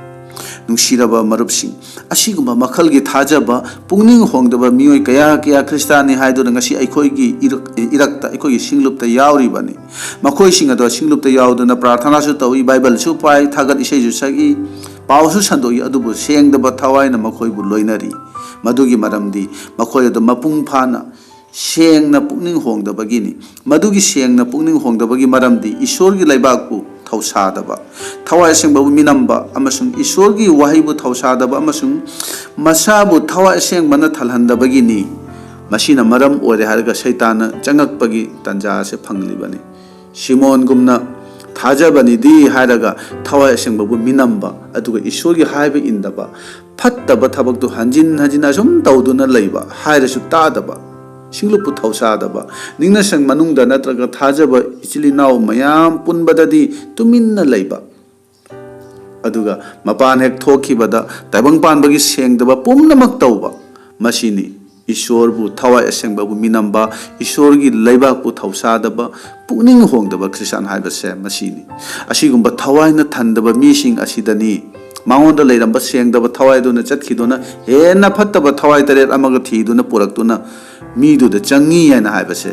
ꯅꯨꯡꯁꯤꯔꯕ ꯃꯔꯨꯞꯁꯤꯡ, ꯑꯁꯤꯒꯨꯝꯕ ꯃꯈꯜꯒꯤ ꯊꯥꯖꯕ, ꯄꯨꯛꯅꯤꯡ ꯍꯣꯡꯗꯕ ꯃꯤꯑꯣꯏ ꯀꯌꯥ ꯀꯌꯥ ꯈ꯭ꯔꯤꯁꯇꯥꯟꯅꯤ ꯍꯥꯏꯗꯨꯅ ꯉꯁꯤ ꯑꯩꯈꯣꯏꯒꯤ ꯏꯔꯛ-, ꯏꯔꯛꯇ, ꯑꯩꯈꯣꯏꯒꯤ ꯁꯤꯡꯂꯨꯞꯇ ꯌꯥꯎꯔꯤꯕꯅꯤ꯫ ꯃꯈꯣꯏꯁꯤꯡ ꯑꯗꯣ ꯁꯤꯡꯂꯨꯞꯇ ꯌꯥꯎꯗꯨꯅ ꯄ꯭ꯔꯥꯔꯊꯅꯥꯁꯨ ꯇꯧꯏ, ꯕꯥꯏꯕꯜꯁꯨ ꯄꯥꯏ, ꯊꯥꯒꯠ ꯏꯁꯩꯁꯨ ꯁꯛꯏ, ꯄꯥꯎꯁꯨ ꯁꯟꯗꯣꯛꯏ, ꯑꯗꯨꯕꯨ ꯁꯦꯡꯗꯕ ꯊꯋꯥꯏꯅ ꯃꯈꯣꯏꯕꯨ ꯂꯣꯏꯅꯔꯤ꯫ ꯃꯗꯨꯒꯤ ꯃꯔꯝꯗꯤ ꯃꯈꯣꯏ ꯑꯗꯨ ꯃꯄꯨꯡ ꯐꯥꯅ ꯁꯦꯡꯅ ꯄꯨꯛꯅꯤꯡ ꯍꯣꯡꯗꯕꯒꯤꯅꯤ꯫ ꯃꯗꯨꯒꯤ ꯁꯦꯡꯅ ꯄꯨꯛꯅꯤꯡ ꯍꯣꯡꯗꯕꯒꯤ ꯃꯔꯝꯗꯤ ꯏꯁꯣꯔꯒꯤ ꯂꯩꯕꯥꯛꯄꯨ ꯊꯧꯁꯥꯗꯕ, ꯊꯋꯥꯏ ꯑꯁꯦꯡꯕꯕꯨ ꯃꯤꯅꯝꯕ ꯑꯃꯁꯨꯡ ꯏꯁꯣꯔꯒꯤ ꯋꯥꯍꯩꯕꯨ ꯊꯧꯁꯥꯗꯕ ꯑꯃꯁꯨꯡ ꯃꯁꯥꯕꯨ ꯊꯋꯥꯏ ꯑꯁꯦꯡꯕꯅ ꯊꯜꯍꯟꯗꯕꯒꯤꯅꯤ꯫ ꯃꯁꯤꯅ ꯃꯔꯝ ꯑꯣꯏꯔꯦ ꯍꯥꯏꯔꯒ ꯁꯩꯇꯥꯟꯅ ꯆꯪꯉꯛꯄꯒꯤ ꯇꯥꯟꯖꯥ ꯑꯁꯤ ꯐꯪꯂꯤꯕꯅꯤ꯫ ꯁꯤꯃꯣꯟꯒꯨꯝꯅ ꯊꯥꯖꯕꯅꯤꯗꯤ ꯍꯥꯏꯔꯒ ꯊꯋꯥꯏ ꯑꯁꯦꯡꯕꯕꯨ ꯃꯤꯅꯝꯕ, ꯑꯗꯨꯒ ꯏꯁꯣꯔꯒꯤ ꯍꯥꯏꯕ ꯏꯟꯗꯕ, ꯐꯠꯇꯕ ꯊꯕꯛꯇꯨ ꯍꯟꯖꯤꯟ ꯍꯟꯖꯤꯟ ꯑꯁꯨꯝ ꯇꯧꯗꯨꯅ ꯂꯩꯕ, ꯍꯥꯏꯔꯁꯨ ꯇꯥꯗꯕ, ꯁꯤꯡꯂꯨꯞꯄꯨ ꯊꯧꯁꯥꯗꯕ, ꯅꯤꯡꯅꯁꯪ ꯃꯅꯨꯡꯗ ꯅꯠꯇ꯭ꯔꯒ ꯊꯥꯖꯕ ꯏꯆꯤꯜ ꯏꯅꯥꯎ ꯃꯌꯥꯝ ꯄꯨꯟꯕꯗꯗꯤ ꯇꯨꯃꯤꯟꯅ ꯂꯩꯕ, ꯑꯗꯨꯒ ꯃꯄꯥꯟ ꯍꯦꯛ ꯊꯣꯛꯈꯤꯕꯗ ꯇꯥꯏꯕꯪ ꯄꯥꯟꯕꯒꯤ ꯁꯦꯡꯗꯕ ꯄꯨꯝꯅꯃꯛ ꯇꯧꯕ, ꯃꯁꯤꯅꯤ ꯏꯁꯣꯔꯕꯨ ꯊꯋꯥꯏ ꯑꯁꯦꯡꯕꯕꯨ ꯃꯤꯅꯝꯕ, ꯏꯁꯣꯔꯒꯤ ꯂꯩꯕꯥꯛꯄꯨ ꯊꯧꯁꯥꯗꯕ, ꯄꯨꯛꯅꯤꯡ ꯍꯣꯡꯗꯕ ꯈ꯭ꯔꯤꯁꯇꯥꯟ ꯍꯥꯏꯕꯁꯦ ꯃꯁꯤꯅꯤ꯫ ꯑꯁꯤꯒꯨꯝꯕ ꯊꯋꯥꯏꯅ ꯊꯟꯗꯕ ꯃꯤꯁꯤꯡ ꯑꯁꯤꯗꯅꯤ ꯃꯉꯣꯟꯗ ꯂꯩꯔꯝꯕ ꯁꯦꯡꯗꯕ ꯊꯋꯥꯏꯗꯨꯅ ꯆꯠꯈꯤꯗꯨꯅ ꯍꯦꯟꯅ ꯐꯠꯇꯕ ꯊꯋꯥꯏ ꯇꯔꯦꯠ ꯑꯃꯒ ꯊꯤꯗꯨꯅ ꯄꯨꯔꯛꯇꯨꯅ ꯃꯤꯗꯨꯗ ꯆꯪꯉꯤ ꯍꯥꯏꯅ ꯍꯥꯏꯕꯁꯦ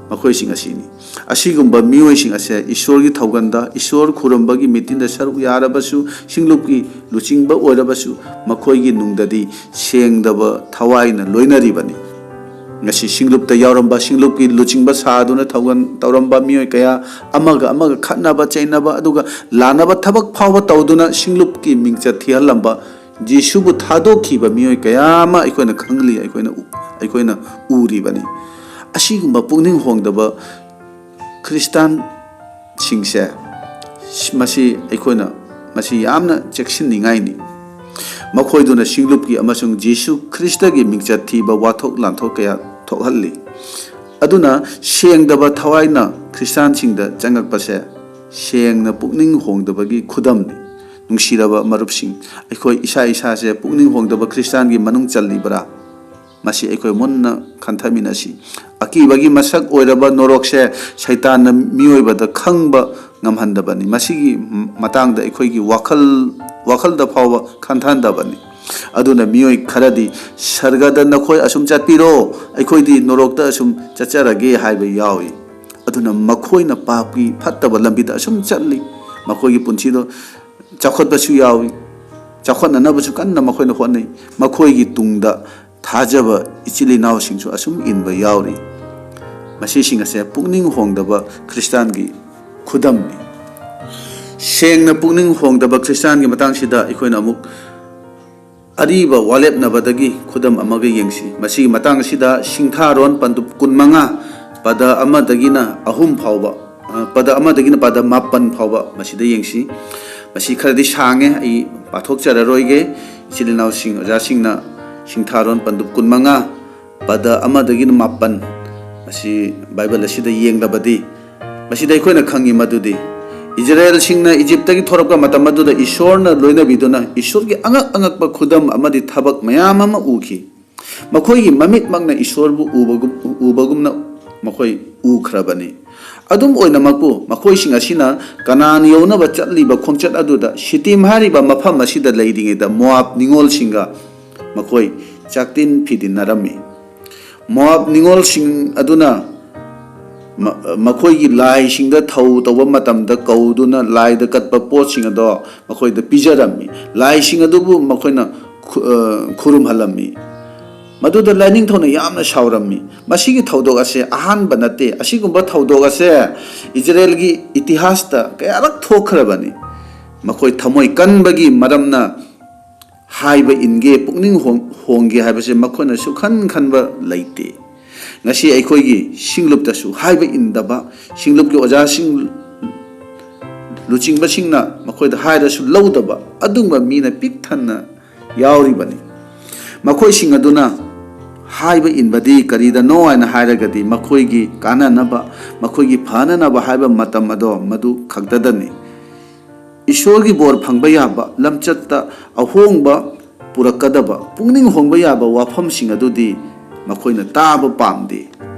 ꯃꯈꯣꯏꯁꯤꯡ ꯑꯁꯤꯅꯤ꯫ ꯑꯁꯤꯒꯨꯝꯕ ꯃꯤꯑꯣꯏꯁꯤꯡ ꯑꯁꯦ ꯏꯁꯣꯔꯒꯤ ꯊꯧꯒꯟꯗ, ꯏꯁꯣꯔ ꯈꯨꯔꯨꯝꯕꯒꯤ ꯃꯤꯇꯤꯟꯗ ꯁꯔꯨꯛ ꯌꯥꯔꯕꯁꯨ, ꯁꯤꯡꯂꯨꯞꯀꯤ ꯂꯨꯆꯤꯡꯕ ꯑꯣꯏꯔꯕꯁꯨ, ꯃꯈꯣꯏꯒꯤ ꯅꯨꯡꯗꯗꯤ ꯁꯦꯡꯗꯕ ꯊꯋꯥꯏꯅ ꯂꯣꯏꯅꯔꯤꯕꯅꯤ꯫ ꯉꯁꯤ ꯁꯤꯡꯂꯨꯞꯇ ꯌꯥꯎꯔꯝꯕ, ꯁꯤꯡꯂꯨꯞꯀꯤ ꯂꯨꯆꯤꯡꯕ ꯁꯥꯗꯨꯅ ꯊꯧꯒꯟ ꯇꯧꯔꯝꯕ ꯃꯤꯑꯣꯏ ꯀꯌꯥ, ꯑꯃꯒ ꯑꯃꯒ ꯈꯠꯅꯕ ꯆꯩꯅꯕ, ꯑꯗꯨꯒ ꯂꯥꯟꯅꯕ ꯊꯕꯛ ꯐꯥꯎꯕ ꯇꯧꯗꯨꯅ ꯁꯤꯡꯂꯨꯞꯀꯤ ꯃꯤꯡꯆꯠ ꯊꯤꯍꯜꯂꯝꯕ, ꯖꯤꯁꯨꯕꯨ ꯊꯥꯗꯣꯛꯈꯤꯕ ꯃꯤꯑꯣꯏ ꯀꯌꯥ ꯑꯃ ꯑꯩꯈꯣꯏꯅ ꯈꯪꯂꯤ, ꯑꯩꯈꯣꯏꯅ ꯎ-, ꯑꯩꯈꯣꯏꯅ ꯎꯔꯤꯕꯅꯤ꯫ ꯑꯁꯤꯒꯨꯝꯕ ꯄꯨꯛꯅꯤꯡ ꯍꯣꯡꯗꯕ ꯈ꯭ꯔꯤꯁꯇꯥꯟꯁꯤꯡꯁꯦ, ꯃꯁꯤ ꯑꯩꯈꯣꯏꯅ, ꯃꯁꯤ ꯌꯥꯝꯅ ꯆꯦꯛꯁꯤꯟꯅꯤꯡꯉꯥꯏꯅꯤ꯫ ꯃꯈꯣꯏꯗꯨꯅ ꯁꯤꯡꯂꯨꯞꯀꯤ ꯑꯃꯁꯨꯡ ꯖꯤꯁꯨ ꯈ꯭ꯔꯤꯁꯇꯒꯤ ꯃꯤꯡꯆꯠ ꯊꯤꯕ ꯋꯥꯊꯣꯛ ꯂꯥꯟꯊꯣꯛ ꯀꯌꯥ ꯊꯣꯛꯍꯜꯂꯤ꯫ ꯑꯗꯨꯅ ꯁꯦꯡꯗꯕ ꯊꯋꯥꯏꯅ ꯈ꯭ꯔꯤꯁꯇꯥꯟꯁꯤꯡꯗ ꯆꯪꯉꯛꯄꯁꯦ ꯁꯦꯡꯅ ꯄꯨꯛꯅꯤꯡ ꯍꯣꯡꯗꯕꯒꯤ ꯈꯨꯗꯝꯅꯤ꯫ ꯅꯨꯡꯁꯤꯔꯕ ꯃꯔꯨꯞꯁꯤꯡ, ꯑꯩꯈꯣꯏ ꯏꯁꯥ ꯏꯁꯥꯁꯦ ꯄꯨꯛꯅꯤꯡ ꯍꯣꯡꯗꯕ ꯈ꯭ꯔꯤꯁꯇꯥꯟꯒꯤ ꯃꯅꯨꯡ ꯆꯜꯂꯤꯕ꯭ꯔꯥ? ꯃꯁꯤ ꯑꯩꯈꯣꯏ ꯃꯨꯟꯅ ꯈꯟꯊꯃꯤꯟꯅꯁꯤ꯫ ꯑꯀꯤꯕꯒꯤ ꯃꯁꯛ ꯑꯣꯏꯔꯕ ꯅꯣꯔꯣꯛꯁꯦ ꯁꯩꯇꯥꯟꯅ ꯃꯤꯑꯣꯏꯕꯗ ꯈꯪꯕ ꯉꯝꯍꯟꯗꯕꯅꯤ꯫ ꯃꯁꯤꯒꯤ ꯃꯇꯥꯡꯗ ꯑꯩꯈꯣꯏꯒꯤ ꯋꯥꯈꯜ, ꯋꯥꯈꯜꯗ ꯐꯥꯎꯕ ꯈꯟꯊꯍꯟꯗꯕꯅꯤ꯫ ꯑꯗꯨꯅ ꯃꯤꯑꯣꯏ ꯈꯔꯗꯤ, "ꯁꯔꯒꯗ ꯅꯈꯣꯏ ꯑꯁꯨꯝ ꯆꯠꯄꯤꯔꯣ, ꯑꯩꯈꯣꯏꯗꯤ ꯅꯣꯔꯣꯛꯇ ꯑꯁꯨꯝ ꯆꯠꯆꯔꯒꯦ" ꯍꯥꯏꯕ ꯌꯥꯎꯏ꯫ ꯑꯗꯨꯅ ꯃꯈꯣꯏꯅ ꯄꯥꯞꯀꯤ ꯐꯠꯇꯕ ꯂꯝꯕꯤꯗ ꯑꯁꯨꯝ ꯆꯠꯂꯤ꯫ ꯃꯈꯣꯏꯒꯤ ꯄꯨꯟꯁꯤꯗꯣ ꯆꯥꯎꯈꯠꯄꯁꯨ ꯌꯥꯎꯏ꯫ ꯆꯥꯎꯈꯠꯅꯅꯕꯁꯨ ꯀꯟꯅ ꯃꯈꯣꯏꯅ ꯍꯣꯠꯅꯩ꯫ ꯃꯈꯣꯏꯒꯤ ꯇꯨꯡꯗ ꯊꯥꯖꯕ ꯏꯆꯤꯜ ꯏꯅꯥꯎꯁꯤꯡꯁꯨ ꯑꯁꯨꯝ ꯏꯟꯕ ꯌꯥꯎꯔꯤ꯫ ꯃꯁꯤꯁꯤꯡ ꯑꯁꯦ ꯄꯨꯛꯅꯤꯡ ꯍꯣꯡꯗꯕ ꯈ꯭ꯔꯤꯁꯇꯥꯟꯒꯤ ꯈꯨꯗꯝꯅꯤ꯫ ꯁꯦꯡꯅ ꯄꯨꯛꯅꯤꯡ ꯍꯣꯡꯗꯕ ꯈ꯭ꯔꯤꯁꯇꯥꯟꯒꯤ ꯃꯇꯥꯡꯁꯤꯗ ꯑꯩꯈꯣꯏꯅ ꯑꯃꯨꯛ ꯑꯔꯤꯕ ꯋꯥꯂꯦꯞꯅꯕꯗꯒꯤ ꯈꯨꯗꯝ ꯑꯃꯒ ꯌꯦꯡꯁꯤ꯫ ꯃꯁꯤꯒꯤ ꯃꯇꯥꯡ ꯑꯁꯤꯗ ꯁꯤꯡꯊꯥꯔꯣꯟ ꯄꯟꯗꯨꯞ ꯀꯨꯟꯃꯉꯥ, ꯄꯗ ꯑꯃꯗꯒꯤꯅ ꯑꯍꯨꯝ ꯐꯥꯎꯕ, ꯑ, ꯄꯗ ꯑꯃꯗꯒꯤꯅ ꯄꯗ ꯃꯥꯄꯟ ꯐꯥꯎꯕ ꯃꯁꯤꯗ ꯌꯦꯡꯁꯤ꯫ ꯃꯁꯤ ꯈꯔꯗꯤ ꯁꯥꯡꯉꯦ, ꯑꯩ ꯄꯥꯊꯣꯛꯆꯔꯔꯣꯏꯒꯦ꯫ ꯏꯆꯤꯜ ꯏꯅꯥꯎꯁꯤꯡ, ꯑꯣꯖꯥꯁꯤꯡꯅ ꯁꯤꯡꯊꯥꯔꯣꯟ ꯄꯟꯗꯨꯞ ꯀꯨꯟꯃꯉꯥ, ꯄꯗ ꯑꯃꯗꯒꯤꯅ ꯃꯥꯄꯟ, ꯃꯁꯤ ꯕꯥꯏꯕꯜ ꯑꯁꯤꯗ ꯌꯦꯡꯂꯕꯗꯤ, ꯃꯁꯤꯗ ꯑꯩꯈꯣꯏꯅ ꯈꯪꯉꯤ ꯃꯗꯨꯗꯤ ꯏꯖꯔꯦꯜꯁꯤꯡꯅ ꯏꯖꯤꯞꯇꯒꯤ ꯊꯣꯔꯛꯄ ꯃꯇꯝ ꯑꯗꯨꯗ ꯏꯁꯣꯔꯅ ꯂꯣꯏꯅꯕꯤꯗꯨꯅ ꯏꯁꯣꯔꯒꯤ ꯑꯉꯛ ꯑꯉꯛꯄ ꯈꯨꯗꯝ ꯑꯃꯗꯤ ꯊꯕꯛ ꯃꯌꯥꯝ ꯑꯃ ꯎꯈꯤ꯫ ꯃꯈꯣꯏꯒꯤ ꯃꯃꯤꯠꯃꯛꯅ ꯏꯁꯣꯔꯕꯨ ꯎꯕꯒꯨꯝ-, ꯎꯕꯒꯨꯝꯅ ꯃꯈꯣꯏ ꯎꯈ꯭ꯔꯕꯅꯤ꯫ ꯑꯗꯨꯝ ꯑꯣꯏꯅꯃꯛꯄꯨ, ꯃꯈꯣꯏꯁꯤꯡ ꯑꯁꯤꯅ ꯀꯅꯥꯟ ꯌꯧꯅꯕ ꯆꯠꯂꯤꯕ ꯈꯣꯡꯆꯠ ꯑꯗꯨꯗ ꯁꯤꯇꯤꯝ ꯍꯥꯏꯔꯤꯕ ꯃꯐꯝ ꯑꯁꯤꯗ ꯂꯩꯔꯤꯉꯩꯗ ꯃꯣꯑꯥꯕ ꯅꯤꯉꯣꯜꯁꯤꯡꯒ ꯃꯈꯣꯏ ꯆꯥꯛꯇꯤꯟ ꯐꯤꯗꯤꯟꯅꯔꯝꯃꯤ꯫ ꯃꯣꯑꯥꯕ ꯅꯤꯉꯣꯜꯁꯤꯡ ꯑꯗꯨꯅ ꯃ-, ꯃꯈꯣꯏꯒꯤ ꯂꯥꯏꯁꯤꯡꯗ ꯊꯧ ꯇꯧꯕ ꯃꯇꯝꯗ ꯀꯧꯗꯨꯅ ꯂꯥꯏꯗ ꯀꯠꯄ ꯄꯣꯠꯁꯤꯡ ꯑꯗꯣ ꯃꯈꯣꯏꯗ ꯄꯤꯖꯔꯝꯃꯤ꯫ ꯂꯥꯏꯁꯤꯡ ꯑꯗꯨꯕꯨ ꯃꯈꯣꯏꯅ ꯈꯨ-, ꯑ, ꯈꯨꯔꯨꯝꯍꯜꯂꯝꯃꯤ꯫ ꯃꯗꯨꯗ ꯂꯥꯏꯅꯤꯡꯊꯧꯅ ꯌꯥꯝꯅ ꯁꯥꯎꯔꯝꯃꯤ꯫ ꯃꯁꯤꯒꯤ ꯊꯧꯗꯣꯛ ꯑꯁꯦ ꯑꯍꯥꯟꯕ ꯅꯠꯇꯦ꯫ ꯑꯁꯤꯒꯨꯝꯕ ꯊꯧꯗꯣꯛ ꯑꯁꯦ ꯏꯖꯔꯦꯜꯒꯤ ꯏꯇꯤꯍꯥꯁꯇ ꯀꯌꯥꯔꯛ ꯊꯣꯛꯈ꯭ꯔꯕꯅꯤ꯫ ꯃꯈꯣꯏ ꯊꯃꯣꯏ ꯀꯟꯕꯒꯤ ꯃꯔꯝꯅ ꯍꯥꯏꯕ ꯏꯟꯒꯦ, ꯄꯨꯛꯅꯤꯡ ꯍꯣꯡ-, ꯍꯣꯡꯒꯦ ꯍꯥꯏꯕꯁꯦ ꯃꯈꯣꯏꯅ ꯁꯨꯛꯈꯟ ꯈꯟꯕ ꯂꯩꯇꯦ꯫ ꯉꯁꯤ ꯑꯩꯈꯣꯏꯒꯤ ꯁꯤꯡꯂꯨꯞꯇꯁꯨ ꯍꯥꯏꯕ ꯏꯟꯗꯕ, ꯁꯤꯡꯂꯨꯞꯀꯤ ꯑꯣꯖꯥꯁꯤꯡ, ꯂꯨꯆꯤꯡꯕꯁꯤꯡꯅ ꯃꯈꯣꯏꯗ ꯍꯥꯏꯔꯁꯨ ꯂꯧꯗꯕ ꯑꯗꯨꯒꯨꯝꯕ ꯃꯤꯅ ꯄꯤꯛ ꯊꯟꯅ ꯌꯥꯎꯔꯤꯕꯅꯤ꯫ ꯃꯈꯣꯏꯁꯤꯡ ꯑꯗꯨꯅ ꯍꯥꯏꯕ ꯏꯟꯕꯗꯤ ꯀꯔꯤꯗꯅꯣ ꯍꯥꯏꯅ ꯍꯥꯏꯔꯒꯗꯤ, ꯃꯈꯣꯏꯒꯤ ꯀꯥꯟꯅꯅꯕ, ꯃꯈꯣꯏꯒꯤ ꯐꯅꯅꯕ ꯍꯥꯏꯕ ꯃꯇꯝ ꯑꯗꯣ ꯃꯗꯨ ꯈꯛꯇꯗꯅꯤ꯫ ꯏꯁꯣꯔꯒꯤ ꯕꯣꯔ ꯐꯪꯕ ꯌꯥꯕ, ꯂꯝꯆꯠꯇ ꯑꯍꯣꯡꯕ ꯄꯨꯔꯛꯀꯗꯕ, ꯄꯨꯛꯅꯤꯡ ꯍꯣꯡꯕ ꯌꯥꯕ ꯋꯥꯐꯝꯁꯤꯡ ꯑꯗꯨꯗꯤ ꯃꯈꯣꯏꯅ ꯇꯥꯕ ꯄꯥꯝꯗꯦ꯫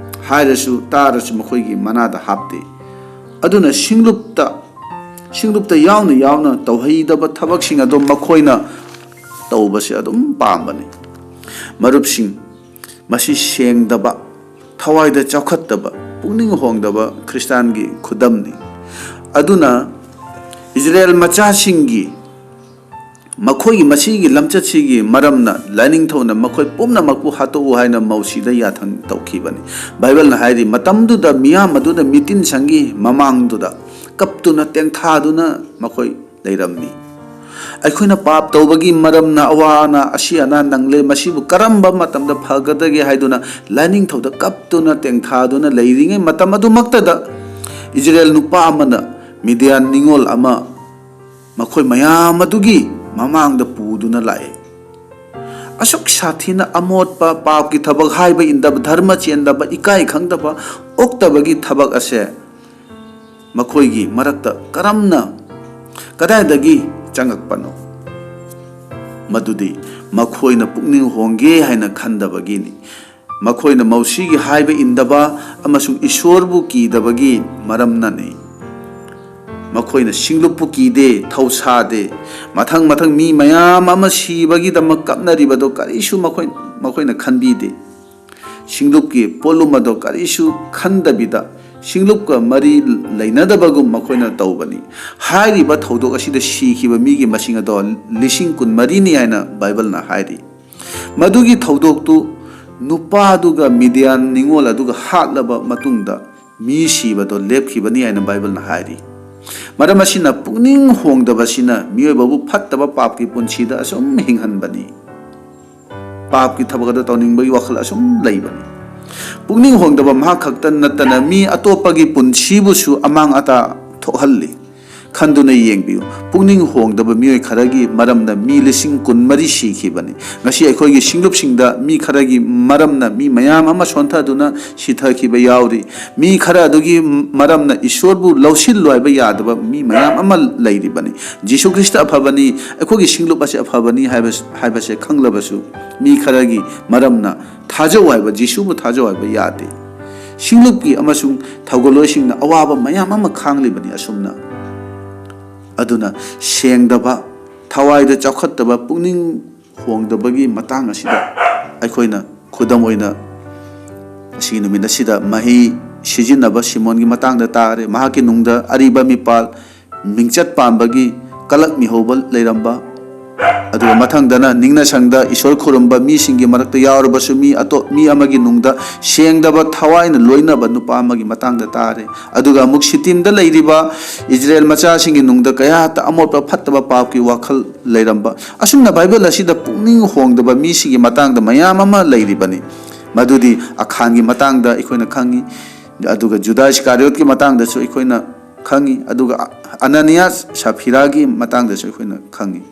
ꯍꯥꯏꯔꯁꯨ ꯇꯥꯔꯁꯨ ꯃꯈꯣꯏꯒꯤ ꯃꯅꯥꯗ ꯍꯥꯞꯇꯦ꯫ ꯑꯗꯨꯅ ꯁꯤꯡꯂꯨꯞꯇ, ꯁꯤꯡꯂꯨꯞꯇ ꯌꯥꯎꯅ ꯌꯥꯎꯅ ꯇꯧꯍꯩꯗꯕ ꯊꯕꯛꯁꯤꯡ ꯑꯗꯨ ꯃꯈꯣꯏꯅ ꯇꯧꯕꯁꯦ ꯑꯗꯨꯝ ꯄꯥꯝꯕꯅꯤ꯫ ꯃꯔꯨꯞꯁꯤꯡ, ꯃꯁꯤ ꯁꯦꯡꯗꯕ, ꯊꯋꯥꯏꯗ ꯆꯥꯎꯈꯠꯇꯕ, ꯄꯨꯛꯅꯤꯡ ꯍꯣꯡꯗꯕ ꯈ꯭ꯔꯤꯁꯇꯥꯟꯒꯤ ꯈꯨꯗꯝꯅꯤ꯫ ꯑꯗꯨꯅ ꯏꯖꯔꯦꯜ ꯃꯆꯥꯁꯤꯡꯒꯤ, ꯃꯈꯣꯏꯒꯤ ꯃꯁꯤꯒꯤ ꯂꯝꯆꯠꯁꯤꯒꯤ ꯃꯔꯝꯅ ꯂꯥꯏꯅꯤꯡꯊꯧꯅ ꯃꯈꯣꯏ ꯄꯨꯝꯅꯃꯛꯄꯨ ꯍꯥꯠꯇꯣꯛꯎ ꯍꯥꯏꯅ ꯃꯧꯁꯤꯗ ꯌꯥꯊꯪ ꯇꯧꯈꯤꯕꯅꯤ꯫ ꯕꯥꯏꯕꯜꯅ ꯍꯥꯏꯔꯤ, ꯃꯇꯝꯗꯨꯗ ꯃꯤꯌꯥꯝ ꯑꯗꯨꯅ ꯃꯤꯇꯤꯟ ꯁꯪꯒꯤ ꯃꯃꯥꯡꯗꯨꯗ ꯀꯞꯇꯨꯅ ꯇꯦꯡꯊꯥꯗꯨꯅ ꯃꯈꯣꯏ ꯂꯩꯔꯝꯃꯤ꯫ ꯑꯩꯈꯣꯏꯅ ꯄꯥꯞ ꯇꯧꯕꯒꯤ ꯃꯔꯝꯅ ꯑꯋꯥ ꯑꯅꯥ, ꯑꯁꯤ ꯑꯅꯥ ꯅꯪꯂꯦ, ꯃꯁꯤꯕꯨ ꯀꯔꯝꯕ ꯃꯇꯝꯗ ꯐꯒꯗꯒꯦ ꯍꯥꯏꯗꯨꯅ ꯂꯥꯏꯅꯤꯡꯊꯧꯗ ꯀꯞꯇꯨꯅ ꯇꯦꯡꯊꯥꯗꯨꯅ ꯂꯩꯔꯤꯉꯩ ꯃꯇꯝ ꯑꯗꯨꯃꯛꯇꯗ ꯏꯖꯔꯦꯜ ꯅꯨꯄꯥ ꯑꯃꯅ ꯃꯤꯗꯤꯌꯥꯟ ꯅꯤꯉꯣꯜ ꯑꯃ ꯃꯈꯣꯏ ꯃꯌꯥꯝ ꯑꯗꯨꯒꯤ ꯃꯃꯥꯡꯗ ꯄꯨꯗꯨꯅ ꯂꯥꯛꯏ꯫ ꯑꯁꯨꯛ ꯁꯥꯊꯤꯅ ꯑꯃꯣꯠꯄ, ꯄꯥꯞꯀꯤ ꯊꯕꯛ, ꯍꯥꯏꯕ ꯏꯟꯗꯕ, ꯙꯔꯃ ꯆꯦꯟꯗꯕ, ꯏꯀꯥꯏ ꯈꯪꯗꯕ, ꯑꯣꯛꯇꯕꯒꯤ ꯊꯕꯛ ꯑꯁꯦ ꯃꯈꯣꯏꯒꯤ ꯃꯔꯛꯇ ꯀꯔꯝꯅ, ꯀꯗꯥꯏꯗꯒꯤ ꯆꯪꯉꯛꯄꯅꯣ? ꯃꯗꯨꯗꯤ ꯃꯈꯣꯏꯅ ꯄꯨꯛꯅꯤꯡ ꯍꯣꯡꯒꯦ ꯍꯥꯏꯅ ꯈꯟꯗꯕꯒꯤꯅꯤ꯫ ꯃꯈꯣꯏꯅ ꯃꯧꯁꯤꯒꯤ ꯍꯥꯏꯕ ꯏꯟꯗꯕ ꯑꯃꯁꯨꯡ ꯏꯁꯣꯔꯕꯨ ꯀꯤꯗꯕꯒꯤ ꯃꯔꯝꯅꯅꯤ꯫ ꯃꯈꯣꯏꯅ ꯁꯤꯡꯂꯨꯞꯄꯨ ꯀꯤꯗꯦ, ꯊꯧꯁꯥꯗꯦ꯫ ꯃꯊꯪ ꯃꯊꯪ ꯃꯤ ꯃꯌꯥꯝ ꯑꯃ ꯁꯤꯕꯒꯤꯗꯃꯛ ꯀꯞꯅꯔꯤꯕꯗꯣ ꯀꯔꯤꯁꯨ ꯃꯈꯣꯏ, ꯃꯈꯣꯏꯅ ꯈꯟꯕꯤꯗꯦ꯫ ꯁꯤꯡꯂꯨꯞꯀꯤ ꯄꯣꯠꯂꯨꯝ ꯑꯗꯣ ꯀꯔꯤꯁꯨ ꯈꯟꯗꯕꯤꯗ ꯁꯤꯡꯂꯨꯞꯀ ꯃꯔꯤ ꯂꯩꯅꯗꯕꯒꯨꯝ ꯃꯈꯣꯏꯅ ꯇꯧꯕꯅꯤ꯫ ꯍꯥꯏꯔꯤꯕ ꯊꯧꯗꯣꯛ ꯑꯁꯤꯗ ꯁꯤꯈꯤꯕ ꯃꯤꯒꯤ ꯃꯁꯤꯡ ꯑꯗꯣ ꯂꯤꯁꯤꯡ ꯀꯨꯟꯃꯔꯤꯅꯤ ꯍꯥꯏꯅ ꯕꯥꯏꯕꯜꯅ ꯍꯥꯏꯔꯤ꯫ ꯃꯗꯨꯒꯤ ꯊꯧꯗꯣꯛꯇꯨ ꯅꯨꯄꯥꯗꯨꯒ ꯃꯤꯗꯤꯌꯥꯟ ꯅꯤꯉꯣꯜ ꯑꯗꯨꯒ ꯍꯥꯠꯂꯕ ꯃꯇꯨꯡꯗ ꯃꯤ ꯁꯤꯕꯗꯣ ꯂꯦꯞꯈꯤꯕꯅꯤ ꯍꯥꯏꯅ ꯕꯥꯏꯕꯜꯅ ꯍꯥꯏꯔꯤ꯫ ꯃꯔꯝ ꯑꯁꯤꯅ, ꯄꯨꯛꯅꯤꯡ ꯍꯣꯡꯗꯕꯁꯤꯅ ꯃꯤꯑꯣꯏꯕꯕꯨ ꯐꯠꯇꯕ ꯄꯥꯞꯀꯤ ꯄꯨꯟꯁꯤꯗ ꯑꯁꯨꯝ ꯍꯤꯡꯍꯟꯕꯅꯤ꯫ ꯄꯥꯞꯀꯤ ꯊꯕꯛ ꯑꯗꯨ ꯇꯧꯅꯤꯡꯕꯒꯤ ꯋꯥꯈꯜ ꯑꯁꯨꯝ ꯂꯩꯕꯅꯤ꯫ ꯄꯨꯛꯅꯤꯡ ꯍꯣꯡꯗꯕ ꯃꯍꯥꯛ ꯈꯛꯇ ꯅꯠꯇꯅ ꯃꯤ ꯑꯇꯣꯞꯄꯒꯤ ꯄꯨꯟꯁꯤꯕꯨꯁꯨ ꯑꯃꯥꯡ ꯑꯇꯥ ꯊꯣꯛꯍꯜꯂꯤ꯫ ꯈꯟꯗꯨꯅ ꯌꯦꯡꯕꯤꯌꯨ꯫ ꯄꯨꯛꯅꯤꯡ ꯍꯣꯡꯗꯕ ꯃꯤꯑꯣꯏ ꯈꯔꯒꯤ ꯃꯔꯝꯅ ꯃꯤ ꯂꯤꯁꯤꯡ ꯀꯨꯟ ꯃꯔꯤ ꯁꯤꯈꯤꯕꯅꯤ꯫ ꯉꯁꯤ ꯑꯩꯈꯣꯏꯒꯤ ꯁꯤꯡꯂꯨꯞꯁꯤꯡꯗ ꯃꯤ ꯈꯔꯒꯤ ꯃꯔꯝꯅ ꯃꯤ ꯃꯌꯥꯝ ꯑꯃ ꯁꯣꯟꯊꯗꯨꯅ ꯁꯤꯊꯈꯤꯕ ꯌꯥꯎꯔꯤ꯫ ꯃꯤ ꯈꯔ ꯑꯗꯨꯒꯤ ꯃꯔꯝꯅ ꯏꯁꯣꯔꯕꯨ ꯂꯧꯁꯤꯜꯂꯨ ꯍꯥꯏꯕ ꯌꯥꯗꯕ ꯃꯤ ꯃꯌꯥꯝ ꯑꯃ ꯂꯩꯔꯤꯕꯅꯤ꯫ ꯖꯤꯁꯨ ꯈ꯭ꯔꯤꯁꯇ ꯑꯐꯕꯅꯤ, ꯑꯩꯈꯣꯏꯒꯤ ꯁꯤꯡꯂꯨꯞ ꯑꯁꯤ ꯑꯐꯕꯅꯤ ꯍꯥꯏꯕ, ꯍꯥꯏꯕꯁꯦ ꯈꯪꯂꯕꯁꯨ, ꯃꯤ ꯈꯔꯒꯤ ꯃꯔꯝꯅ ꯊꯥꯖꯧ ꯍꯥꯏꯕ, ꯖꯤꯁꯨꯕꯨ ꯊꯥꯖꯧ ꯍꯥꯏꯕ ꯌꯥꯗꯦ꯫ ꯁꯤꯡꯂꯨꯞꯀꯤ ꯑꯃꯁꯨꯡ ꯊꯧꯒꯜꯂꯣꯏꯁꯤꯡꯅ ꯑꯋꯥꯕ ꯃꯌꯥꯝ ꯑꯃ ꯈꯥꯡꯂꯤꯕꯅꯤ ꯑꯁꯨꯝꯅ꯫ ꯑꯗꯨꯅ ꯁꯦꯡꯗꯕ, ꯊꯋꯥꯏꯗ ꯆꯥꯎꯈꯠꯇꯕ, ꯄꯨꯛꯅꯤꯡ ꯍꯣꯡꯗꯕꯒꯤ ꯃꯇꯥꯡ ꯑꯁꯤꯗ ꯑꯩꯈꯣꯏꯅ ꯈꯨꯗꯝ ꯑꯣꯏꯅ ꯉꯁꯤꯒꯤ ꯅꯨꯃꯤꯠ ꯑꯁꯤꯗ ꯃꯍꯩ ꯁꯤꯖꯤꯟꯅꯕ ꯁꯤꯃꯣꯟꯒꯤ ꯃꯇꯥꯡꯗ ꯇꯥꯔꯦ꯫ ꯃꯍꯥꯛꯀꯤ ꯅꯨꯡꯗ ꯑꯔꯤꯕ ꯃꯤꯄꯥꯜ, ꯃꯤꯡꯆꯠ ꯄꯥꯝꯕꯒꯤ ꯀꯂꯛ ꯃꯤꯍꯧꯕ ꯂꯩꯔꯝꯕ, ꯑꯗꯨꯒ ꯃꯊꯪꯗꯅ ꯅꯤꯡꯅ ꯁꯪꯗ ꯏꯁꯣꯔ ꯈꯨꯔꯨꯝꯕ ꯃꯤꯁꯤꯡꯒꯤ ꯃꯔꯛꯇ ꯌꯥꯎꯔꯕꯁꯨ ꯃꯤ ꯑꯇꯣꯞ-, ꯃꯤ ꯑꯃꯒꯤ ꯅꯨꯡꯗ ꯁꯦꯡꯗꯕ ꯊꯋꯥꯏꯅ ꯂꯣꯏꯅꯕ ꯅꯨꯄꯥ ꯑꯃꯒꯤ ꯃꯇꯥꯡꯗ ꯇꯥꯔꯦ꯫ ꯑꯗꯨꯒ ꯑꯃꯨꯛ ꯁꯤꯇꯤꯝꯗ ꯂꯩꯔꯤꯕ ꯏꯖꯔꯦꯜ ꯃꯆꯥꯁꯤꯡꯒꯤ ꯅꯨꯡꯗ ꯀꯌꯥꯇ ꯑꯃꯣꯠꯄ ꯐꯠꯇꯕ ꯄꯥꯞꯀꯤ ꯋꯥꯈꯜ ꯂꯩꯔꯝꯕ꯫ ꯑꯁꯨꯝꯅ ꯕꯥꯏꯕꯜ ꯑꯁꯤꯗ ꯄꯨꯛꯅꯤꯡ ꯍꯣꯡꯗꯕ ꯃꯤꯁꯤꯡꯒꯤ ꯃꯇꯥꯡꯗ ꯃꯌꯥꯝ ꯑꯃ ꯂꯩꯔꯤꯕꯅꯤ꯫ ꯃꯗꯨꯗꯤ ꯑꯈꯥꯟꯒꯤ ꯃꯇꯥꯡꯗ ꯑꯩꯈꯣꯏꯅ ꯈꯪꯉꯤ, ꯑꯗꯨꯒ ꯖꯨꯗꯥ ꯏꯁꯀꯥꯔꯤꯌꯣꯠꯀꯤ ꯃꯇꯥꯡꯗꯁꯨ ꯑꯩꯈꯣꯏꯅ ꯈꯪꯉꯤ, ꯑꯗꯨꯒ ꯑꯅꯅꯤꯌꯥꯁ ꯁꯥꯐꯤꯔꯥꯒꯤ ꯃꯇꯥꯡꯗꯁꯨ ꯑꯩꯈꯣꯏꯅ ꯈꯪꯉꯤ꯫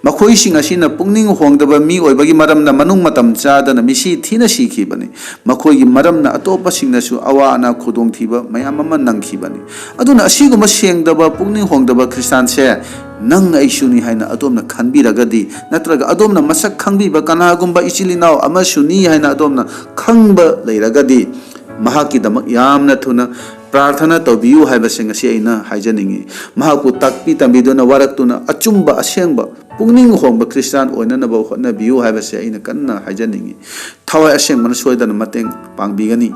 ꯃꯈꯣꯏꯁꯤꯡ ꯑꯁꯤꯅ ꯄꯨꯛꯅꯤꯡ ꯍꯣꯡꯗꯕ ꯃꯤ ꯑꯣꯏꯕꯒꯤ ꯃꯔꯝꯅ ꯃꯅꯨꯡ ꯃꯇꯝ ꯆꯥꯗꯅ ꯃꯤꯁꯤ ꯊꯤꯅ ꯁꯤꯈꯤꯕꯅꯤ꯫ ꯃꯈꯣꯏꯒꯤ ꯃꯔꯝꯅ ꯑꯇꯣꯞꯄꯁꯤꯡꯅꯁꯨ ꯑꯋꯥ ꯑꯅꯥ ꯈꯨꯗꯣꯡꯊꯤꯕ ꯃꯌꯥꯝ ꯑꯃ ꯅꯪꯈꯤꯕꯅꯤ꯫ ꯑꯗꯨꯅ ꯑꯁꯤꯒꯨꯝꯕ ꯁꯦꯡꯗꯕ ꯄꯨꯛꯅꯤꯡ ꯍꯣꯡꯗꯕ ꯈ꯭ꯔꯤꯁꯇꯥꯟꯁꯦ ꯅꯪ ꯑꯩꯁꯨꯅꯤ ꯍꯥꯏꯅ ꯑꯗꯣꯝꯅ ꯈꯟꯕꯤꯔꯒꯗꯤ, ꯅꯠꯇ꯭ꯔꯒ ꯑꯗꯣꯝꯅ ꯃꯁꯛ ꯈꯪꯕꯤꯕ ꯀꯅꯥꯒꯨꯝꯕ ꯏꯆꯤꯜ ꯏꯅꯥꯎ ꯑꯃꯁꯨꯅꯤ ꯍꯥꯏꯅ ꯑꯗꯣꯝꯅ ꯈꯪꯕ ꯂꯩꯔꯒꯗꯤ, ꯃꯍꯥꯛꯀꯤꯗꯃꯛ ꯌꯥꯝꯅ ꯊꯨꯅ ꯄ꯭ꯔꯥꯔꯊꯅꯥ ꯇꯧꯕꯤꯌꯨ ꯍꯥꯏꯕꯁꯦ ꯉꯁꯤ ꯑꯩꯅ ꯍꯥꯏꯖꯅꯤꯡꯏ꯫ ꯃꯍꯥꯛꯄꯨ ꯇꯥꯛꯄꯤ ꯇꯝꯕꯤꯗꯨꯅ, ꯋꯥꯔꯛꯇꯨꯅ, ꯑꯆꯨꯝꯕ ꯑꯁꯦꯡꯕ ꯄꯨꯛꯅꯤꯡ ꯍꯣꯡꯕ ꯈ꯭ꯔꯤꯁꯇꯥꯟ ꯑꯣꯏꯅꯅꯕ ꯍꯣꯠꯅꯕꯤꯌꯨ ꯍꯥꯏꯕꯁꯦ ꯑꯩꯅ ꯀꯟꯅ ꯍꯥꯏꯖꯅꯤꯡꯏ꯫ ꯊꯋꯥꯏ ꯑꯁꯦꯡꯕꯅ ꯁꯣꯏꯗꯅ ꯃꯇꯦꯡ ꯄꯥꯡꯕꯤꯒꯅꯤ꯫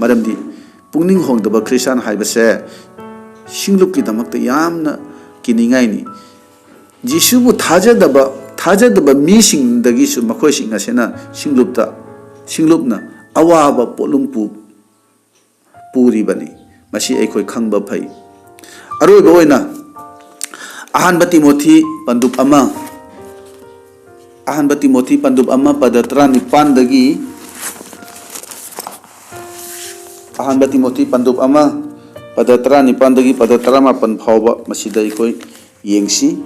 ꯃꯔꯝꯗꯤ ꯄꯨꯛꯅꯤꯡ ꯍꯣꯡꯗꯕ ꯈ꯭ꯔꯤꯁꯇꯥꯟ ꯍꯥꯏꯕꯁꯦ ꯁꯤꯡꯂꯨꯞꯀꯤꯗꯃꯛꯇ ꯌꯥꯝꯅ ꯀꯤꯅꯤꯡꯉꯥꯏꯅꯤ꯫ ꯖꯤꯁꯨꯕꯨ ꯊꯥꯖꯗꯕ, ꯊꯥꯖꯗꯕ ꯃꯤꯁꯤꯡꯗꯒꯤꯁꯨ ꯃꯈꯣꯏꯁꯤꯡ ꯑꯁꯤꯅ ꯁꯤꯡꯂꯨꯞꯇ, ꯁꯤꯡꯂꯨꯞꯅ ꯑꯋꯥꯕ ꯄꯣꯠꯂꯨꯝ ꯄꯨ-, ꯄꯨꯔꯤꯕꯅꯤ꯫ ꯃꯁꯤ ꯑꯩꯈꯣꯏ ꯈꯪꯕ ꯐꯩ꯫ ꯑꯔꯣꯏꯕ ꯑꯣꯏꯅ ꯑꯍꯥꯟꯕ ꯇꯤꯃꯣꯊꯤ ꯄꯟꯗꯨꯞ ꯑꯃ, ꯑꯍꯥꯟꯕ ꯇꯤꯃꯣꯊꯤ ꯄꯟꯗꯨꯞ ꯑꯃ ꯄꯗ ꯇꯔꯥꯅꯤꯄꯥꯟꯗꯒꯤ, ꯑꯍꯥꯟꯕ ꯇꯤꯃꯣꯊꯤ ꯄꯟꯗꯨꯞ ꯑꯃ ꯄꯗ ꯇꯔꯥꯅꯤꯄꯥꯟꯗꯒꯤ ꯄꯗ ꯇꯔꯥꯃꯥꯄꯟ ꯐꯥꯎꯕ ꯃꯁꯤꯗ ꯑꯩꯈꯣꯏ ꯌꯦꯡꯁꯤ꯫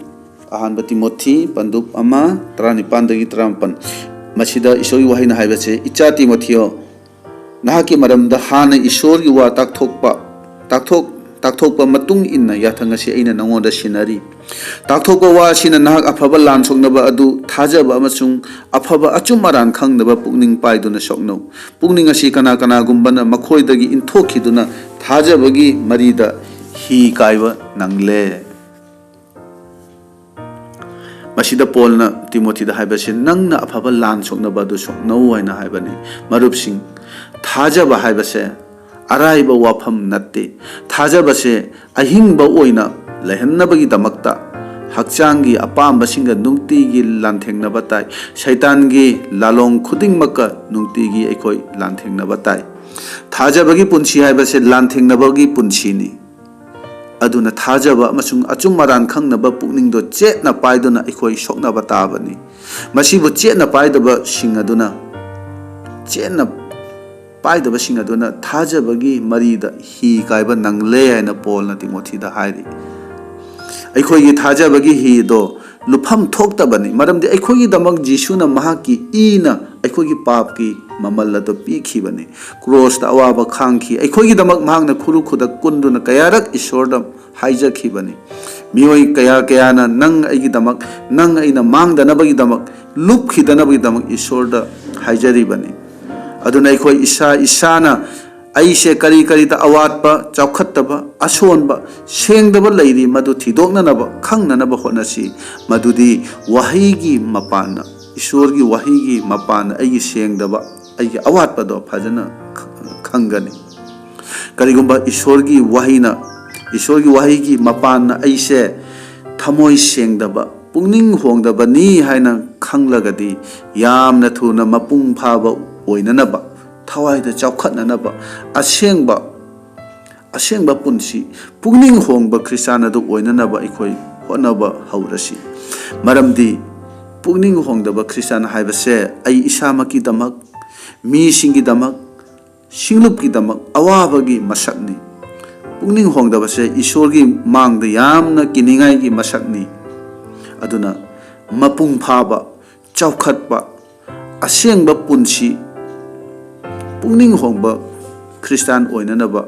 ꯑꯍꯥꯟꯕ ꯇꯤꯃꯣꯊꯤ ꯄꯟꯗꯨꯞ ꯑꯃ, ꯇꯔꯥꯅꯤꯄꯥꯟꯗꯒꯤ ꯇꯔꯥꯃꯥꯄꯟ꯫ ꯃꯁꯤꯗ ꯏꯁꯣꯔꯒꯤ ꯋꯥꯍꯩꯅ ꯍꯥꯏꯕꯁꯦ, "ꯏꯆꯥ ꯇꯤꯃꯣꯊꯤꯌꯣ, ꯅꯍꯥꯛꯀꯤ ꯃꯔꯝꯗ ꯍꯥꯟꯅ ꯏꯁꯣꯔꯒꯤ ꯋꯥ ꯇꯥꯛꯊꯣꯛꯄ, ꯇꯥꯛꯊꯣꯛ-, ꯇꯥꯛꯊꯣꯛꯄ ꯃꯇꯨꯡ ꯏꯟꯅ ꯌꯥꯊꯪ ꯑꯁꯤ ꯑꯩꯅ ꯅꯉꯣꯟꯗ ꯁꯤꯟꯅꯔꯤ꯫ ꯇꯥꯛꯊꯣꯛꯄ ꯋꯥ ꯑꯁꯤꯅ ꯅꯍꯥꯛ ꯑꯐꯕ ꯂꯥꯟ ꯁꯣꯛꯅꯕ ꯑꯗꯨ ꯊꯥꯖꯕ ꯑꯃꯁꯨꯡ ꯑꯐꯕ ꯑꯆꯨꯝ ꯑꯔꯥꯟ ꯈꯪꯅꯕ ꯄꯨꯛꯅꯤꯡ ꯄꯥꯏꯗꯨꯅ ꯁꯣꯛꯅꯧ꯫ ꯄꯨꯛꯅꯤꯡ ꯑꯁꯤ ꯀꯅꯥ ꯀꯅꯥꯒꯨꯝꯕꯅ ꯃꯈꯣꯏꯗꯒꯤ ꯏꯟꯊꯣꯛꯈꯤꯗꯨꯅ ꯊꯥꯖꯕꯒꯤ ꯃꯔꯤꯗ ꯍꯤ ꯀꯥꯏꯕ ꯅꯪꯂꯦ"꯫ ꯃꯁꯤꯗ ꯄꯣꯜꯅ ꯇꯤꯃꯣꯊꯤꯗ ꯍꯥꯏꯕꯁꯤ, "ꯅꯪꯅ ꯑꯐꯕ ꯂꯥꯟ ꯁꯣꯛꯅꯕ ꯑꯗꯨ ꯁꯣꯛꯅꯧ" ꯍꯥꯏꯅ ꯍꯥꯏꯕꯅꯤ꯫ ꯃꯔꯨꯞꯁꯤꯡ, ꯊꯥꯖꯕ ꯍꯥꯏꯕꯁꯦ ꯑꯔꯥꯏꯕ ꯋꯥꯐꯝ ꯅꯠꯇꯦ꯫ ꯊꯥꯖꯕꯁꯦ ꯑꯍꯤꯡꯕ ꯑꯣꯏꯅ ꯂꯩꯍꯟꯅꯕꯒꯤꯗꯃꯛꯇ ꯍꯛꯆꯥꯡꯒꯤ ꯑꯄꯥꯝꯕꯁꯤꯡꯒ ꯅꯨꯡꯇꯤꯒꯤ ꯂꯥꯟꯊꯦꯡꯅꯕ ꯇꯥꯏ꯫ ꯁꯩꯇꯥꯟꯒꯤ ꯂꯥꯂꯣꯡ ꯈꯨꯗꯤꯡꯃꯛꯀ ꯅꯨꯡꯇꯤꯒꯤ ꯑꯩꯈꯣꯏ ꯂꯥꯟꯊꯦꯡꯅꯕ ꯇꯥꯏ꯫ ꯊꯥꯖꯕꯒꯤ ꯄꯨꯟꯁꯤ ꯍꯥꯏꯕꯁꯦ ꯂꯥꯟꯊꯦꯡꯅꯕꯒꯤ ꯄꯨꯟꯁꯤꯅꯤ꯫ ꯑꯗꯨꯅ ꯊꯥꯖꯕ ꯑꯃꯁꯨꯡ ꯑꯆꯨꯝ ꯑꯔꯥꯟ ꯈꯪꯅꯕ ꯄꯨꯛꯅꯤꯡꯗꯣ ꯆꯦꯠꯅ ꯄꯥꯏꯗꯨꯅ ꯑꯩꯈꯣꯏ ꯁꯣꯛꯅꯕ ꯇꯥꯕꯅꯤ꯫ ꯃꯁꯤꯕꯨ ꯆꯦꯠꯅ ꯄꯥꯏꯗꯕꯁꯤꯡ ꯑꯗꯨꯅ, ꯆꯦꯠꯅ ꯄꯥꯏꯗꯕꯁꯤꯡ ꯑꯗꯨꯅ ꯊꯥꯖꯕꯒꯤ ꯃꯔꯤꯗ ꯍꯤ ꯀꯥꯏꯕ ꯅꯪꯂꯦ ꯍꯥꯏꯅ ꯄꯣꯜꯅ ꯇꯤꯃꯣꯊꯤꯗ ꯍꯥꯏꯔꯤ꯫ ꯑꯩꯈꯣꯏꯒꯤ ꯊꯥꯖꯕꯒꯤ ꯍꯤꯗꯣ ꯂꯨꯐꯝ ꯊꯣꯛꯇꯕꯅꯤ, ꯃꯔꯝꯗꯤ ꯑꯩꯈꯣꯏꯒꯤꯗꯃꯛ ꯖꯤꯁꯨꯅ ꯃꯍꯥꯛꯀꯤ ꯏꯅ ꯑꯩꯈꯣꯏꯒꯤ ꯄꯥꯞꯀꯤ ꯃꯃꯜ ꯑꯗꯨ ꯄꯤꯈꯤꯕꯅꯤ꯫ ꯀ꯭ꯔꯣꯁꯇ ꯑꯋꯥꯕ ꯈꯥꯡꯈꯤ꯫ ꯑꯩꯈꯣꯏꯒꯤꯗꯃꯛ ꯃꯍꯥꯛꯅ ꯈꯨꯔꯨ ꯈꯨꯗ ꯀꯨꯟꯗꯨꯅ ꯀꯌꯥꯔꯛ ꯏꯁꯣꯔꯗ ꯍꯥꯏꯖꯈꯤꯕꯅꯤ꯫ ꯃꯤꯑꯣꯏ ꯀꯌꯥ ꯀꯌꯥꯅ ꯅꯪ ꯑꯩꯒꯤꯗꯃꯛ, ꯅꯪ ꯑꯩꯅ ꯃꯥꯡꯗꯅꯕꯒꯤꯗꯃꯛ, ꯂꯨꯞꯈꯤꯗꯅꯕꯒꯤꯗꯃꯛ ꯏꯁꯣꯔꯗ ꯍꯥꯏꯖꯔꯤꯕꯅꯤ꯫ ꯑꯗꯨꯅ ꯑꯩꯈꯣꯏ ꯏꯁꯥ ꯏꯁꯥꯅ ꯑꯩꯁꯦ ꯀꯔꯤ ꯀꯔꯤꯗ ꯑꯋꯥꯠꯄ, ꯆꯥꯎꯈꯠꯇꯕ, ꯑꯁꯣꯟꯕ, ꯁꯦꯡꯗꯕ ꯂꯩꯔꯤ, ꯃꯗꯨ ꯊꯤꯗꯣꯛꯅꯅꯕ, ꯈꯪꯅꯅꯕ ꯍꯣꯠꯅꯁꯤ꯫ ꯃꯗꯨꯗꯤ ꯋꯥꯍꯩꯒꯤ ꯃꯄꯥꯟꯅ, ꯏꯁꯣꯔꯒꯤ ꯋꯥꯍꯩꯒꯤ ꯃꯄꯥꯟꯅ ꯑꯩꯒꯤ ꯁꯦꯡꯗꯕ, ꯑꯩꯒꯤ ꯑꯋꯥꯠꯄꯗꯣ ꯐꯖꯅ ꯈ-, ꯈꯪꯒꯅꯤ꯫ ꯀꯔꯤꯒꯨꯝꯕ ꯏꯁꯣꯔꯒꯤ ꯋꯥꯍꯩꯅ, ꯏꯁꯣꯔꯒꯤ ꯋꯥꯍꯩꯒꯤ ꯃꯄꯥꯟꯅ ꯑꯩꯁꯦ ꯊꯃꯣꯏ ꯁꯦꯡꯗꯕ, ꯄꯨꯛꯅꯤꯡ ꯍꯣꯡꯗꯕꯅꯤ ꯍꯥꯏꯅ ꯈꯪꯂꯒꯗꯤ, ꯌꯥꯝꯅ ꯊꯨꯅ ꯃꯄꯨꯡ ꯐꯥꯕ ꯑꯣꯏꯅꯅꯕ, ꯊꯋꯥꯏꯗ ꯆꯥꯎꯈꯠꯅꯅꯕ, ꯑꯁꯦꯡꯕ, ꯑꯁꯦꯡꯕ ꯄꯨꯟꯁꯤ, ꯄꯨꯛꯅꯤꯡ ꯍꯣꯡꯕ ꯈ꯭ꯔꯤꯁꯇꯥꯟ ꯑꯗꯨ ꯑꯣꯏꯅꯅꯕ ꯑꯩꯈꯣꯏ ꯍꯣꯠꯅꯕ ꯍꯧꯔꯁꯤ꯫ ꯃꯔꯝꯗꯤ ꯄꯨꯛꯅꯤꯡ ꯍꯣꯡꯗꯕ ꯈ꯭ꯔꯤꯁꯇꯥꯟ ꯍꯥꯏꯕꯁꯦ ꯑꯩ ꯏꯁꯥꯃꯛꯀꯤꯗꯃꯛ, ꯃꯤꯁꯤꯡꯒꯤꯗꯃꯛ, ꯁꯤꯡꯂꯨꯞꯀꯤꯗꯃꯛ ꯑꯋꯥꯕꯒꯤ ꯃꯁꯛꯅꯤ꯫ ꯄꯨꯛꯅꯤꯡ ꯍꯣꯡꯗꯕꯁꯦ ꯏꯁꯣꯔꯒꯤ ꯃꯥꯡꯗ ꯌꯥꯝꯅ ꯀꯤꯅꯤꯡꯉꯥꯏꯒꯤ ꯃꯁꯛꯅꯤ꯫ ꯑꯗꯨꯅ ꯃꯄꯨꯡ ꯐꯥꯕ, ꯆꯥꯎꯈꯠꯄ, ꯑꯁꯦꯡꯕ ꯄꯨꯟꯁꯤ, ꯄꯨꯛꯅꯤꯡ ꯍꯣꯡꯕ ꯈ꯭ꯔꯤꯁꯇꯥꯟ ꯑꯣꯏꯅꯅꯕ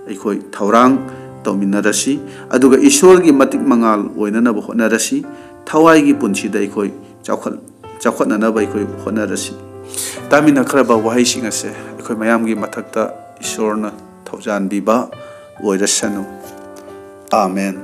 ꯑꯩꯈꯣꯏ ꯊꯧꯔꯥꯡ ꯇꯧꯃꯤꯟꯅꯔꯁꯤ꯫ ꯑꯗꯨꯒ ꯏꯁꯣꯔꯒꯤ ꯃꯇꯤꯛ ꯃꯉꯥꯜ ꯑꯣꯏꯅꯅꯕ ꯍꯣꯠꯅꯔꯁꯤ꯫ ꯊꯋꯥꯏꯒꯤ ꯄꯨꯟꯁꯤꯗ ꯑꯩꯈꯣꯏ ꯆꯥꯎꯈꯠ-, ꯆꯥꯎꯈꯠꯅꯅꯕ ꯑꯩꯈꯣꯏ ꯍꯣꯠꯅꯔꯁꯤ꯫ ꯇꯥꯃꯤꯟꯅꯈ꯭ꯔꯕ ꯋꯥꯍꯩꯁꯤꯡ ꯑꯁꯦ ꯑꯩꯈꯣꯏ ꯃꯌꯥꯝꯒꯤ ꯃꯊꯛꯇ ꯏꯁꯣꯔꯅ ꯊꯧꯖꯥꯟꯕꯤꯕ ꯑꯣꯏꯔꯁꯅꯨ꯫ ꯑꯥꯃꯦꯟ꯫